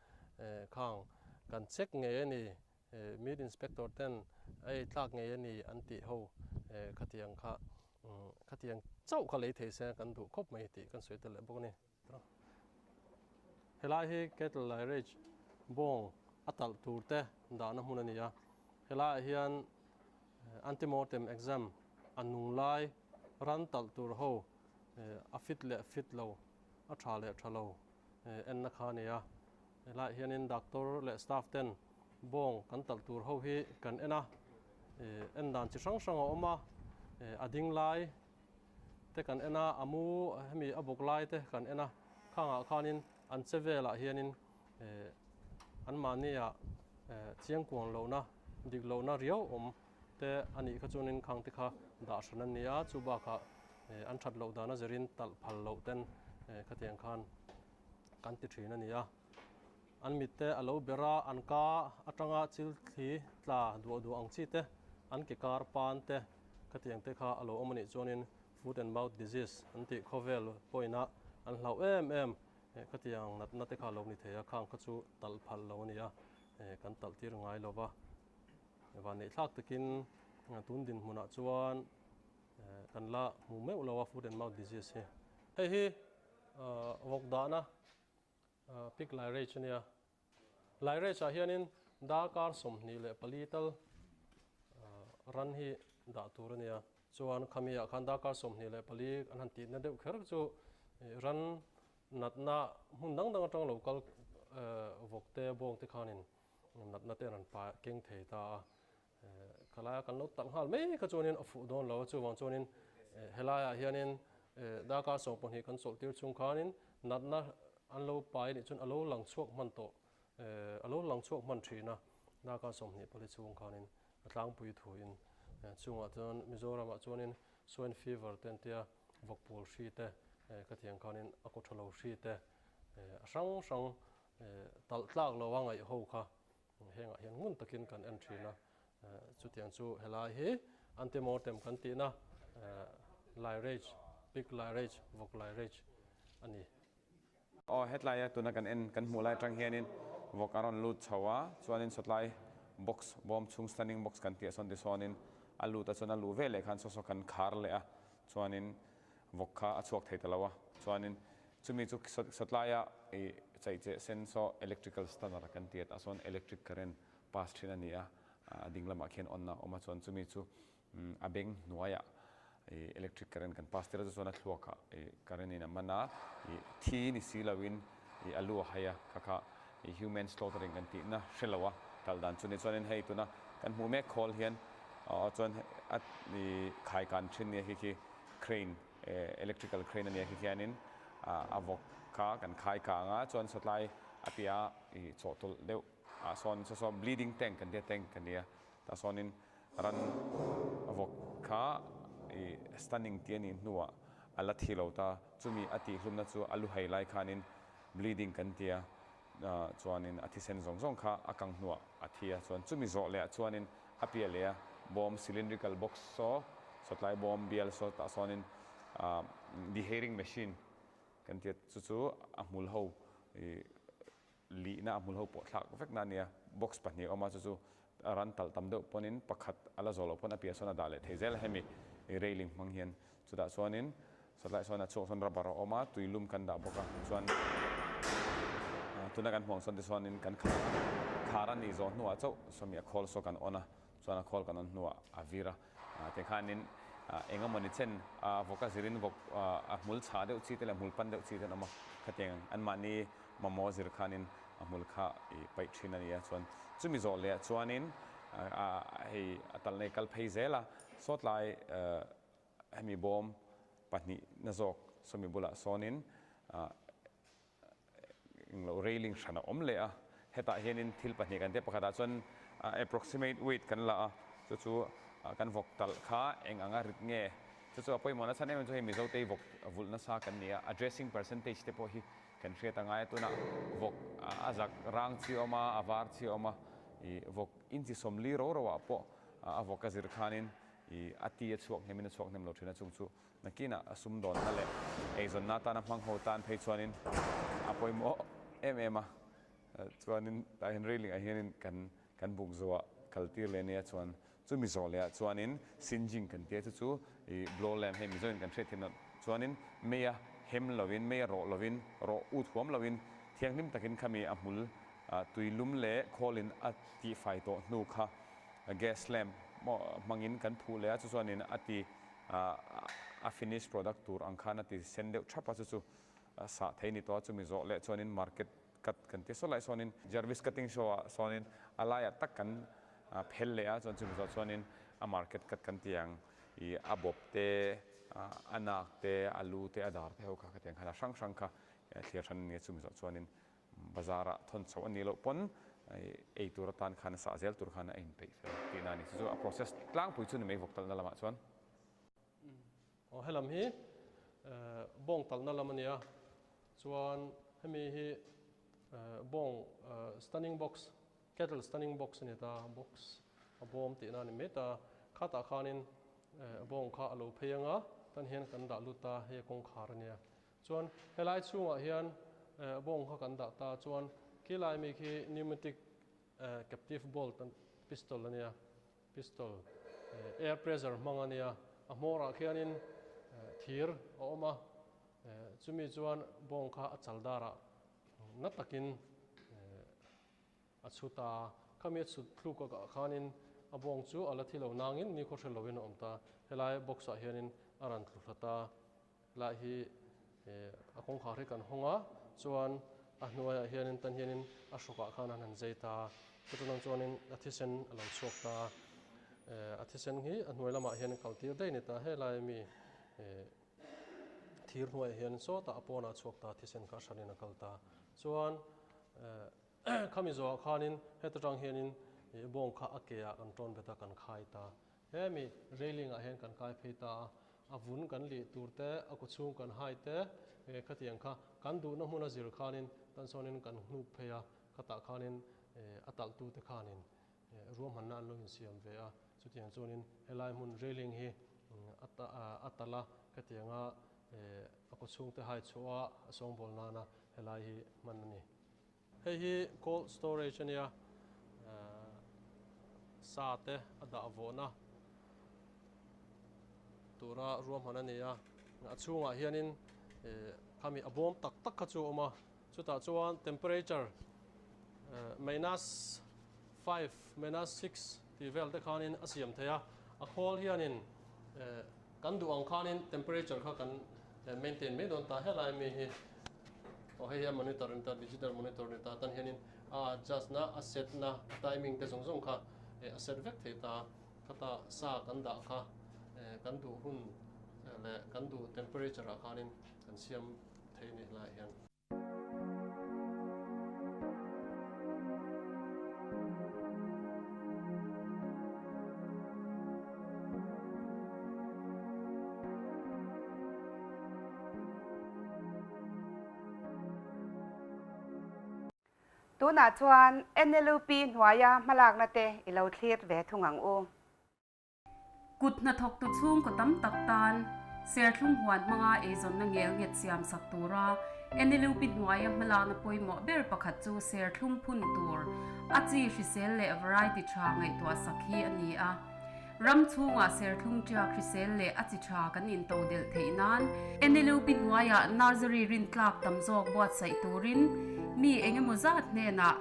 khang kan check ngei a ni. Meat Inspector ten a ei tlak ngei a ni an tih ho khatiang kha khatiang chauh kha lei thei se kan duh khawp mai tih kan sawi tel leh bawk a ni. Helai hi cattle lairage bawng a talh tur te dahna hmun a ni a, helaiah hian antemortem exam a nung lai ran talh tur ho a fit leh fit lo, a tha leh tha lo enna kha a ni a. Helaiah hianin doctor leh staff ten bawng kan talh tur ho hi kan en a, en dan chi hrang hrang a awm a, a ding lai te kan en a, a mu hemi a bawk lai te kan en a, khangah khanin an che velah hianin anmahnia chiangkuang lohna dik lohna riau awm te a nih kha chuanin khang te kha dah hran an ni a, chu bakah an that loh dan a zirin talh phal loh ten khatiang khan kan ti thin a ni a. An mitte a lo ber a, an ka atanga chil thli tla duah duah ang chi te, an ke kar pan te khatiang te kha a lo awm a nih chuanin foot and mouth disease an tih khawvel pawhin a an hlauh em em khatiang natna te kha a lo ni thei a, khang kha chu talh phal lo a ni a, kan talh tir ngai lo va. Vanneih thlak takin tun dinhmunah chuan kan la hmu meuh lo a foot and mouth disease hi. Hei hi vawk dahna Pic Lairage a nia. Lairage ah hianin darkar 24 tal ran hi dah tur a nia. Chuan khami ah khan darkar 24 an han tihna deuh kher chu ran natna hmun dang dang atang lo kal vawk te bawng te khanin natna te an rawn keng thei ta a. Khalaia kan lo talh nghal mai kha chuanin a fuh dawn lo a, chuvang chuanin helaiah hianin darkar 12 kan chawlh tir chung khanin natna an lo pai anih chuan a lo lang chhuak hman tawh, a lo lang chhuak hman thin a, darkar 24 chhung khanin a tlangpui thuin chungah chuan Mizoramah chuanin swine fever te an tia, vawkpawl hri te khatiang khanin a kaw tha lo hri te a hrang hrang talh tlak lo a ngaih ho kha Hengah hian ngun takin kan en thin a, chutiang chu helai hi antemortem kan tihna lairage, pig lairage, vawk lairage a ni. Aw hetlaia tuna kan en kan hmuh lai atang hianin vawk a rawn lut chho a, chuanin sawtlai box bawm chhung stunning box kan tih a sawn tisawnin a lut a chuan a luh veleh khan saw saw kan khar leh a, chuanin vawk kha a chhuak thei ta lo a, chuanin Chumi chu sawtlaia i chaicheh sen saw electrical stunner kan ti a, tah sawn electric current pass thin a ni a, a ding lamah khian on a awm a, chuan chumi chu a beng hnuaiah i electric current kan pass tir a, chu chuan a thluakah i current in a man a, i thi ni si loin i a lu a hai a, kha kha i human slaughtering kan tihna hre lo a kal dan chu ni. Chuanin hei tuna kan hmuh mek khawl hian chuan a i khaikan thin nia khi khi crane Electrical crane a nia khi khianin a vawk kha kan khai kang a, chuan sawtlai a piah a i chawhtawlh deuh ah sawn saw saw bleeding tank kan tia tank a nia tah sawnin ran vawk kha i stunning tih a nih hnuah a la thi lo ta, chumi a tihhlumna chu a lu hai lai khanin bleeding kan tia chuanin a thisen zawng zawng kha a kang hnuah a thi a, chuan chumi zawh leh ah chuanin a piah leh a bawm cylindrical box saw sawtlai bawm bial saw tah sawnin dehairing machine kan ti a, chu chu a hmul ho ih lihna a hmul ho pawh thlak vek na a nia, box pahnih a awm a, chu chu a ran talh tam deuh pawnin pakhat a la zawh loh pawn a piah sawn a dah leh thei zel a, hemi railing hmang hian chutah chuanin sawtlaiah sawn a chhuak sawn rubber a awm a, tui lum kan dah bawk a, chuan tuna kan hmuh ang sawn te chuanin kan khar a, khar a nih zawh hnuah chauh sawmi a khawl saw kan on a, chuan a khawl kan on hnuah a vir a, tikhanin eng emawni chen vawk a zirin vawk a hmul chhah deuh chi te leh hmul pan deuh chi te an awm a, khatiang anmahni mamawh zir khanin a hmul kha i paih thin a ni a, chuan chumi zawh leh ah chuanin hei a talna i kal phei zel a, sawtlai hemi bawm pahnihna zawk sawmi bulah sawnin englo railing hran a awm leh a, hetah hianin thil pahnih kan tia pakhatah chuan approximate weight kan la a, chu chu kan vawk talh kha eng anga rit nge, chu chu a pawimawh nasa em em chu hei Mizo te hi vawk vulh nasa kan ni a, a dressing percentage te pawh hi kan hriat a ngai a, tunah vawk a zak rang chi a awm a, a var chi a awm a, ih vawk inchi sawmli ro ro ah pawh a vawk a zir khanin ih a ti a chhuak hnem in a chhuak hnem lo thin a, chung chu Nakinah a sumdawnna leh eizawnna atana hmang ho tan phei chuanin a pawimawh em em a, chuanin tah hian railing ah hianin kan kan buk zawh ah kal tir leh ania chuan chumi zawh leh ah chuanin singeing kan tia chu chu ih blow lamp hei Mizoin kan hriat thin chuanin mei a hem lovin mei a rawh lovin rawh ut huam lovin thianghlim takin khami a hmul tui lum leh khawlin a tihfai tawh hnu kha gas lamp hmangin kan phuh leh a chu chuanin a ti a finish product tur ang khan a ti sen deuh thap a, chu chu sah thei ni tawh a, chumi zawh leh chuanin market cut kan ti saw lai sawnin Jarvis cutting show ah sawnin a laiah tak kan phel leh a, chuan chumi zawh chuanin a market cut kan ti ang ih a bawp te, a nak te, a lu te, a dar te ho kha khatiang khan a hrang hrang kha thlir hran a ni a, chumi zawh chuanin Bazar ah thawn chhoh a nih loh pawn ei tur atan khan a sah zel tur khan a inpeih fel tihna a ni. Chu chu a process tlangpui chu ni mai vawk talhna lamah chuan. Aw helam hi bawng talhna lam a nia, chuan hemi hi bawng stunning box, cattle stunning box a ni ta, box a bawm tihna a ni mai ta, khatah khanin bawng kha a lo phei anga tan hian kan dah lut ta, hei a kawngkhar a nia. Chuan helai chhungah hian bawng kha kan dah ta chuan khilai mi khi pneumatic captive bolt pistol a nia, pistol air pressure hmang a nia, a hmawrah khianin thir a awm a, chumi chuan bawng kha a chal darah na takin A chhut a, khami a chhut thluk a kah khanin a bawng chu a la thi lo nangin ni khaw hre loin a awm ta. Helai box ah hianin a rawn tlu hlat a, helai hi a kawngkhar hi kan hawng a, chuan a hnuaiah hianin tan hianin a hrawkah khan an han zai ta. Chutah chuanin a thisen a lo chhuak ta. A thisen hi a hnuai lamah hian kal tir daih a ni ta. Helai mi thir hnuaiah hian sawtah a pawnah a chhuak ta, thisen kha a hranin a kal ta. Chuan Khami zawhah khanin heta tang hianin ih bawng kha a ke ah kan tawn bet a, kan khai ta. Hemi railing ah hian kan kai phei ta a, a vun kan lih tur te, a kaw chhung kan hai te, khatiang kha kan duhna hmun a zir khanin tan sawnin kan hnuk phei a, khatah khanin a talhtu te khanin ruahmanna an lo insiam ve a. Chutiang chuanin helai hmun railing hi a talh a, khatianga a kaw chhung te hai chhuah a, a sawngbawl nana helai hi hman a ni. Hei hi cold storage a nia, sa te a dah vawhna tura ruahman a ni a, a chhungah hianin khami a bawm tak tak kha chu a awm a, chutah chuan temperature minus 5, minus 6 tih vel te khanin a siam thei a, a khawl hianin kan duh ang khanin temperature kha kan maintain mai dawn ta helai mi hi aw hei hi a monitor a ni ta digital monitor a ni ta tan hianin a adjust na a set na a timing te zawng zawng kha a set vek thei ta khata sa kan dah kha kan duh hun leh kan duh temperature ah khanin kan siam thei a ni helaiah hian. Tunah chuan NLUP hnuaia hmalakna te i lo thlir ve thung ang u. Kut hnathawktu chhungkaw tam tak tan. Serthlum huan hmanga eizawnna ngel nghet siam sak tura NLUP hnuaia hmalakna pawimawh ber pakhat chu serthlum phun tur a chi hrisel leh variety tha ngaihtuah sak hi a ni a. Ram chhungah serthlum tiak hrisel leh a chi tha kan intodelh theih nan NLUP hnuaia nursery rintlak tam zawk buatsaih turin mi engemaw zat hnenah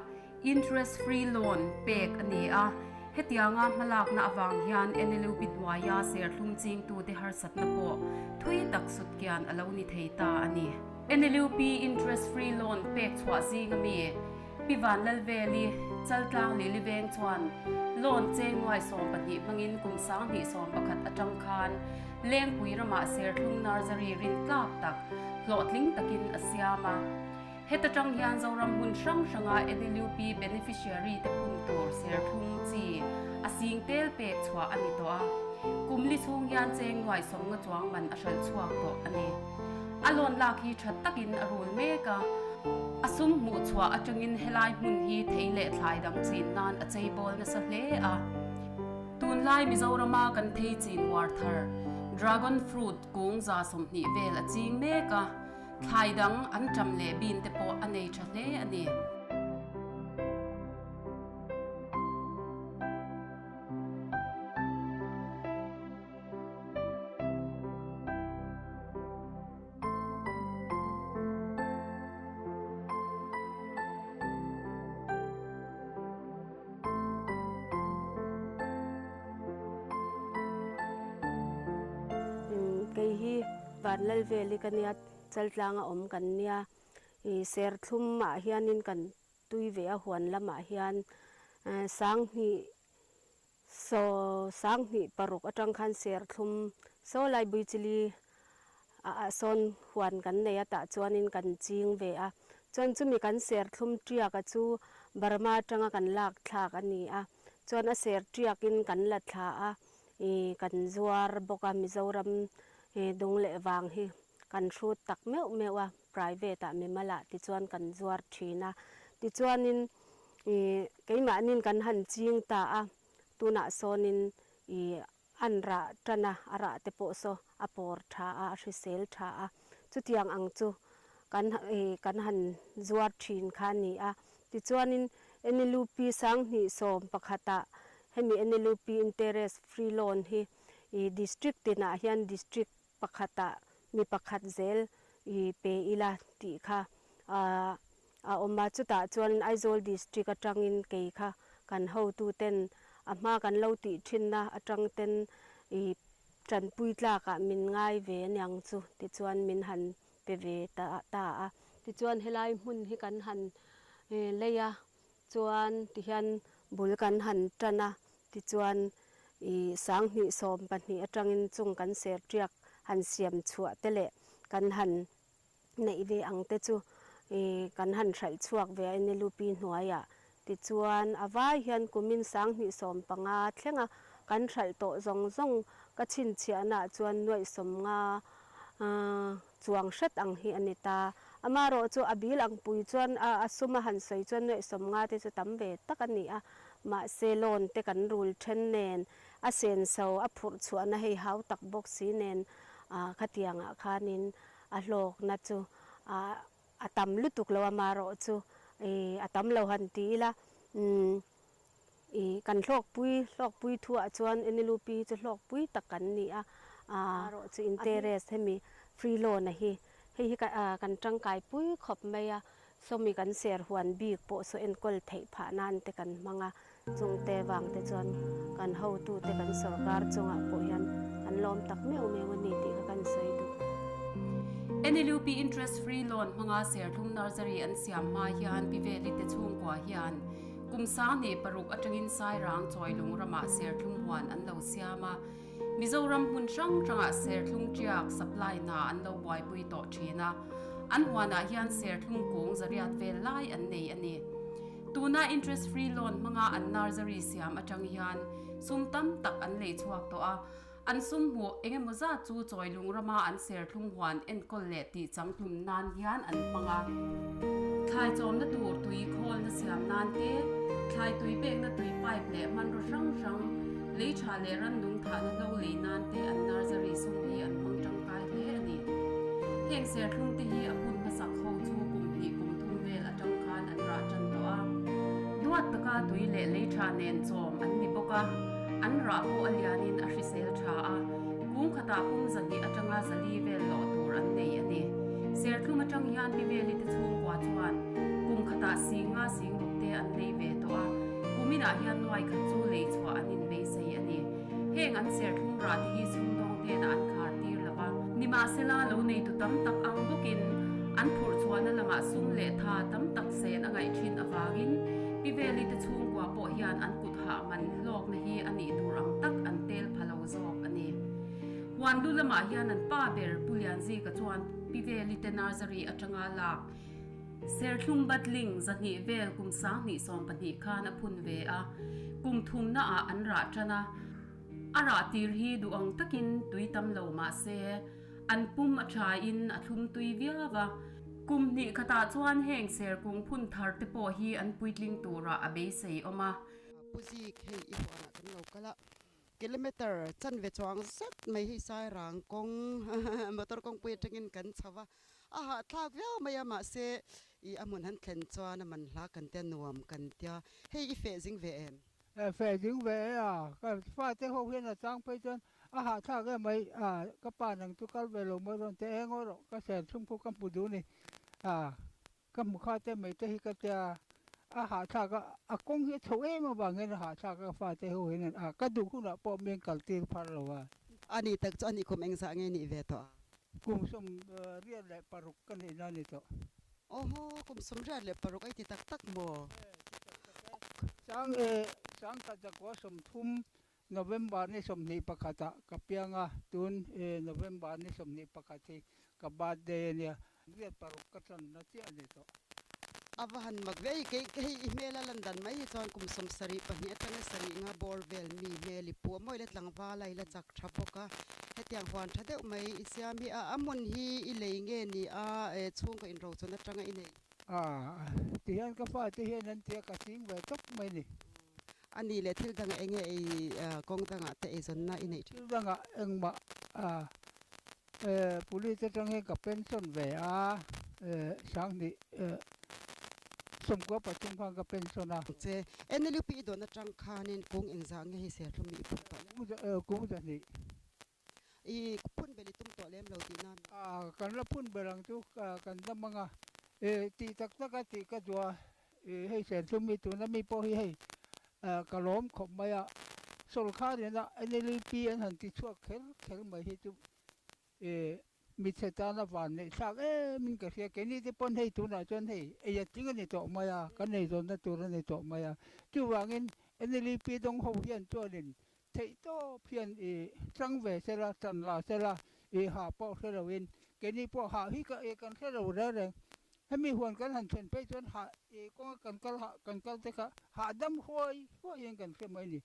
Interest free loan pek a ni a, hetianga hmalakna avang hian NLUP hnuaia serthlum chingtute harsatna pawh thui tak sutkian a lo ni thei ta a ni. NLUP interest free loan pek chhuah zinga mi Pi Vanlalveli, Chaltlang Lili Veng chuan loan cheng nuai 12 hmangin kum 2011 atang khan Lengpui ramah serthlum nursery rintlak tak hlawhtling takin a siam a. Heta tang hian Zoram hmun hrang hranga NLUP beneficiary te phun tur serthlum chi a sing tel pek chhuah a ni tawh a. Kum li chhung hian cheng nuai 50 chuang man a hralh chhuak tawh a ni. A loan lak hi tha takin a rul mek a. A sum hmuh chhuah atangin helai hmun hi thei leh thlai dang chin nan a cheibawl nasa hle a. Tunlai Mizorama kan thei chin uar thar Dragon fruit kung 120 vel a ching mek a. Thlai dang an ṭam leh bin te pawh a nei ṭha hle a ni. Kei hi Vanlalveli ka nia, Chaltlanga awm kan nia. I serthlum ah hianin kan tui ve a huan lamah hian 2000 saw 2006 atang khan serthlum saw lai Buichili ah sawn huan kan nei a tah chuanin kan ching ve a. Chuan chumi kan serthlum tiak a chu Burma atanga kan lak thlak a ni a. Chuan a ser tiakin kan la thla a, i kan zuar bawk a Mizoram dung leh vang hi kan hrut tak meuh meuh a, private ah mimal ah tichuan kan zuar thin a. Tichuanin i keimahnin kan han ching ta a, tunah sawnin i an rah tan a, a rah te pawh saw a pawr tha a, a hrisel tha a, chutiang ang chu kan i kan han zuar thin kha a ni a. Tichuanin NLUP 2011 ah hemi NLUP interest free loan hi i district tinah hian district pakhatah mi pakhat zel i pe ila tih kha a awm a. Chutah chuan Aizawl district atangin kei kha kan hotuten a hma kan lo tih thinna atang ten i tanpui tlakah min ngai ve aniang chu tichuan min han pe ve ta ta a. Tichuan helai hmun hi kan han lei a, chuan tihian bul kan han tan a, tichuan i 2012 atangin chung kan ser tiak han siam chhuah te leh kan han neih ve ang te chu i kan han hralh chhuak ve a NLUP hnuaiah. Tichuan a vai hian kumin 2015 thlenga kan hralh tawh zawng zawng ka chhinchhiahnaah chuan nuaih 50 chuang hret ang hi a ni ta. Amaherawh chu a bil ang pui chuan a sum a han sawi chuan nuaih 50 te chu tam ve tak a ni a. Mahse loan te kan rul then nen a senso a phurh chhuahna hei hau tak bawk si nen khatiangah khanin a hlawkna chu a tam lutuk lo amaherawh chu a tam lo han ti ila i kan hlawkpui hlawkpui thuah chuan NLUP hi chu hlawkpui tak kan ni a amaherawh chu interest hemi free loan a hi hei hi kan tangkai pui khawp mai a sawmi kan ser huan bik pawh saw enkawl theih phah nan te kan hmang a chungte vang te chuan kan hotu te kan sorkar chungah pawh hian kan lawm tak meuh meuh a ni tih kha kan sawi duh. NLUP interest free loan hmanga Serthlum Nursery an siam hma hian Pi Veli te chhungkua hian kum 2006 atangin Sairang Chawilung ramah Serthlum huan an lo siam a, Mizoram hmun hrang hrangah Serthlum tiak supply hna an lo buaipui tawh thin a, an huanah hian Serthlum kung 800 vel lai an nei a ni. Tuna interest free loan hmanga an nursery siam atang hian sum tam tak an lei chhuak tawh a, an sum hmuh engemaw zat chu Chawilung rama an Serthlum huan enkawl leh tih changtlum nan hian an hmang a. Thlai chawmna tur tui khawlna siam nan te, thlai tui pekna tui pipe leh hmanraw hrang hrang, lei tha leh rannung thahna hlo lei nan te an nursery sum hi an hmang tangkai. Heng serthlum te hi a phun hmasak ho chu kum hnih kum thum vel atang khan an rah tan tawh a. Duat taka tui leh lei tha nen chawm an ni bawk a, an rah pawh a lianin a hrisel tha a, kung khatah pum zahnih atanga zali vel lawh tur an nei a ni. Serthlum atang hian Piveli te chhungkua chuan kum khatah singa sing ruk te an lei ve tawh a, kuminah hian nuai khat chu lei chhuah an inbeisei a ni. Heng an serthlum rah te hi sumdawng hnenah an khar tir lo va. Nimahsela, lo neitu tam tak ang bawkin an phurh chhuahna lamah sum leh tha tam tak sen a ngaih thin avangin Piveli te chhungkua pawh hian an kut hah man hlawkna hi a nih tur ang tak an tel pha lo zawk a ni. Huan lu lamah hian an pa ber Pu Lianzika chuan Piveli te nursery atanga lak Serthlum Batling zahnih vel kum 2012 khan a phun ve a, kum thumna ah an rah tan a. A rah tir hi duh ang takin tui tam lo mah se, an pum a tha in a thlum tui viau a. Kum hnih khatah chuan heng serkung phun thar te pawh hi an puitling turah a beisei awm a. Pu Zik, hei i huanah kan lo kal a, kilometer chanve chuang zet mai hei Sairang kawng motor kawngpui atangin kan chho a, A hahthlak viau mai a, mahse i a hmun han thlen chuan a man hla kan tia nuam kan tia. Hei i feh zing ve em? Feh zing ve e a, ka fate ho hian a chang phei chuan a hahthlak em mai a, ka pa nang chu kal ve lo mawi rawn ti eng aw rawh, ka ser chhung pawh ka hmu duh ni a, ka hmu kha te mai te hi ka tia a hahthlak a, a kawng hi a chho em avangin a hahthlak a ka fate ho hian a, ka duh hunah pawh min kal tir phar lo a. A nih tak chu a nih kum engzah nge nih ve tawh a? Kum 86 ka nih na ni tawh. Awhaw, kum 86 ei ti tak tak maw? E, ti tak tak e. Sang e, sangkhat zakua 30 November ni 21 ah ka piang a, tun e November ni 21 hi ka birthday a nia. 86 ka tan na chiah a ni tawh. A va han mak ve, hei kei hei i hmel a lan dan mai hi chuan kum 72 atanga sarih nga bawr vel mi hmel i pu a mawi la tlangval a i la chak tha bawk a, hetiang huan tha deuh mai i siam hi a a hmun hi i lei nge ni a e chhungkaw inrochun atanga i neih. A tihian ka fate hian an tia ka ching ve tawp mai ni. A nih leh thil dangah enge ei kawng dangah te eizawnna i neih thin? Thil dangah engmah a Police atang hian ka pension ve a, 2013 khan ka pension a. Che, NLUP i dawn atang khanin kung engzah nge hi serthlum i phun tawh lem? Kung zahnih. I phun bel i tum tawh lem lo tihna mi? A, kan la phun ber ang chu kan dam ang a. Tih tak tak a tih ka duh a, hei serthlum hi tuna mi pawh hi hei ka lawm khawp mai a. Sawrkharin a NLUP an han ti chhuak kher kher mai hi chu Mitchhe tana van neih thlak em in ka hria. Keini te pawn hei tunah chuan hei ei a tling a ni tawh mai a, kan ei zawnna tur a ni tawh mai a. Chuvangin NLEP dawng ho hian chuanin theih tawp hian i tang ve sela, tan la sela, i ha pawh hre loin keini pawh ha hi ka kan hre lo reng reng. Hemi huan kan han thlen phei chuan ha i kawnga kan kal ha kan kal te kha hahdam huai huaiin kan hre mai a ni.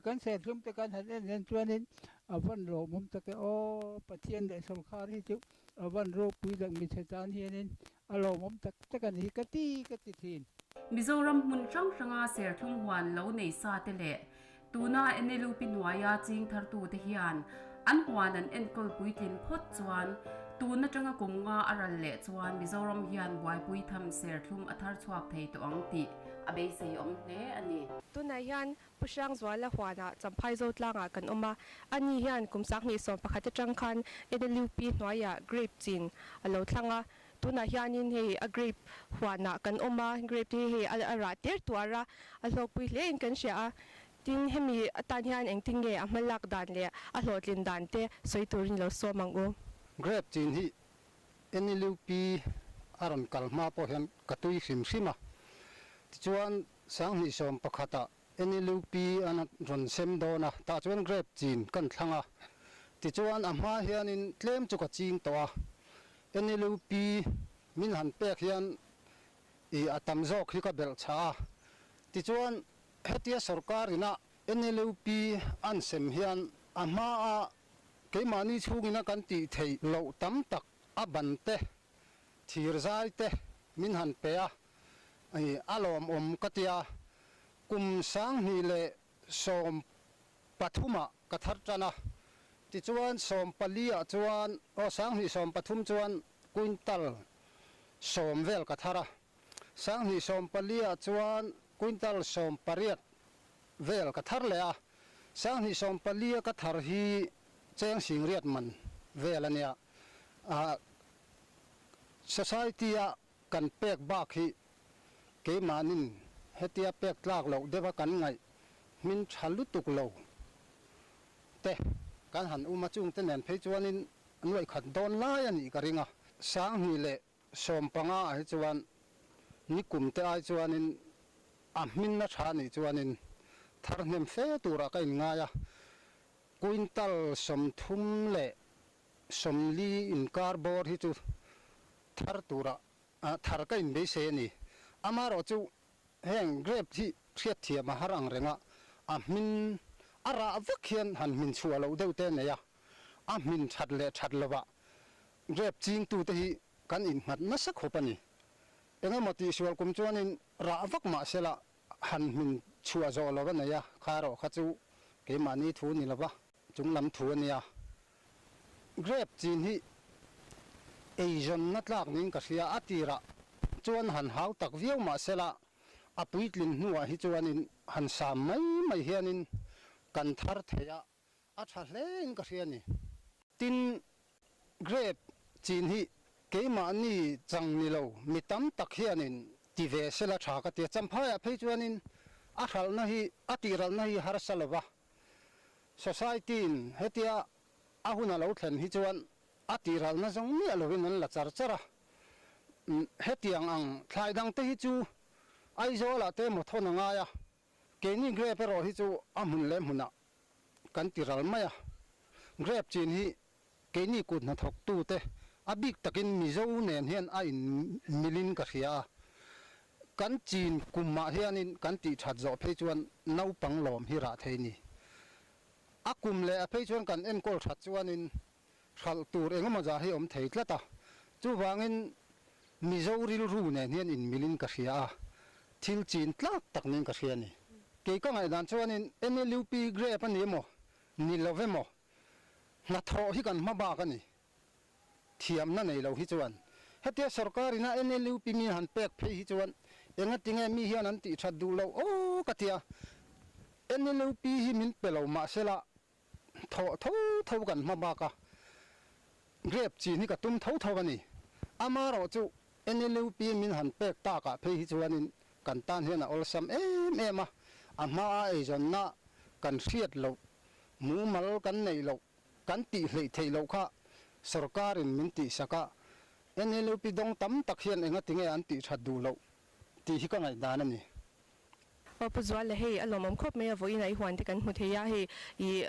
Kan serthlum te kan han en en chuanin a van lawmawm tak e aw, Pathian leh sawrkhar hi chu a van ropui leh michhe tan hianin a lawmawm tak tak a ni hi ka ti ka ti thin. Mizoram hmun hrang hranga serthlum huan lo nei sa te leh tuna NLUP hnuaia ching thartute hian an huan an enkawl puitlin phawt chuan tun atanga kum nga a ral leh chuan Mizoram hian buaipui tham serthlum a thar chhuak thei tawh ang tih a beisei awm hle a ni. Tunah hian Pu Hrangzuala huanah Champhai Zotlangah kan awm a, ani hian kum 2011 atang khan NLUP hnuaiah grape chin a lo thlang a, tunah hianin hei a grape huanah kan awm a, grape te hi hei a rah tir tuar a, a hlawkpui hle in kan hria a, tin hemi atan hian engtin nge a hmalak dan leh a hlawhtlin dan te sawi turin lo sawm ang u. Grape chin hi NLUP a rawn kal hma pawh hian ka tui hrim hrim a, tichuan 2011 ah NLUP an rawn sem dawn a, tah chuan grape chin kan thlang a, tichuan a hma hianin tlem chu ka ching tawh a, NLUP min han pek hian ih a tam zawk hi ka belh chhah a, tichuan hetia sorkar ina NLUP an sem hian a hma a keimahni chhungina kan tih theih loh tam tak a ban te, thir zai te min han pe a, A lawmawm ka tia, kum 2013 ah ka thar tan a, Tichuan 14 ah chuan aw 2013 chuan quintal 10 vel ka thar a, 2014 ah chuan quintal 18 vel ka thar leh a, 2014 a ka thar hi cheng 80,000 man vel a nia. Society a kan pek bak hi keimahnin hetia pek tlak loh deuha kan ngaih hmin tha lutuk lo te kan han um a, chungte nen phei chuanin nuaih khat dawn lai a nih ka ring a. 2015 ah hi chuan nikum te ai chuanin a hminna tha nih chuanin thar hnem fe turah ka inngai a, quintal 30 leh 40 inkar bawr hi chu thar turah thar ka inbeisei a ni. Amaherawhchu heng grape hi hriatthiam a har ang reng a, a hmin a rah vek hian han hmin chhuah loh deuh te a nei a, a hmin that leh that lovah grape chingtute hi kan innghat nasa khawp a ni. Engemaw tihsual kum chuanin rah vak mah sela han hmin chhuah zawh lo a nei a, kha erawh kha chu keimahni thu ni lova chunglam thu a nia. Grape chin hi eizawnna tlak niin ka hria, a tirah chuan han hau tak viau mah sela a puitlin hnuah hi chuanin han sam mai mai hianin kan thar thei a, a tha hlein ka hria a ni. Tin, grape chin hi keimahni chang ni lo mi tam tak hianin ti ve sela tha ka ti a, Champhaiah phei chuanin a hralhna hi a tihralhna hi harsa lova, Society-in hetia a hun a lo thlen hi chuan a tihralna zawng miah lovin an la char char a. Hetiang ang thlai dangte hi chu Aizawlah te emaw thawn a ngai a, keini grape erawh hi chu a hmun leh hmunah kan tiral mai a. Grape chin hi keini kut hnathawktute a bik takin Mizo nen hian a inmilin ka hria a. Kan chin kumah hianin kan tih that zawh phei chuan naupang lawm hi rah thei ni. A kum leh a phei chuan kan enkawl that chuanin hralh tur engemaw zah hi awm thei tlat a. Chuvangin Mizo rilru nen hian inmilin ka hria a, thil chin tlak tak niin ka hria a ni. Kei ka ngaihdan chuanin NLUP grape a ni emaw, ni lo emaw, hnathawh hi kan hma bak a ni. Thiamna nei lo hi chuan hetia sorkar ina NLUP mi han pek phei hi chuan engatinge mi hian an tih that duh loh aw ka tia. NLUP hi min pe lo mahsela thawh tho tho kan hma bak a, grape chin hi ka tum tho tho a ni. Amaherawh chu NLUP min han pek takah phei hi chuanin kan tan hian a awlsam em em a, a hmaa eizawnna kan hriat loh, mumal kan neih loh, kan tih hleih theih loh kha sorkarin min tihsak a, NLUP dawng tam tak hian engatinge an tih that duh loh tih hi ka ngaihdan a ni. Aw Pu Zuala hei a lawmawm khawp mai a, vawiin ah i huan te kan hmu thei a, hei i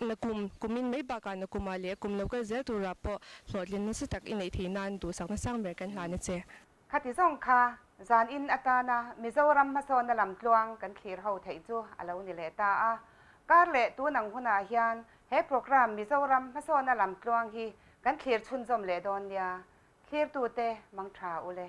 nakum kumin mai bakah nakumah leh kum lo kal zel turah pawh hlawhtlin nasa tak i neih theih nan duhsakna sang ber kan hlan a che. Khati zawng kha zan in atana Mizoram hmasawnna lam tluang kan thlir ho theih chu a lo ni leh ta a. Kar leh tun ang hunah hian he program Mizoram hmasawnna lam tluang hi kan thlir chhunzawm leh dawn nia. Thlirtute mang tha u le.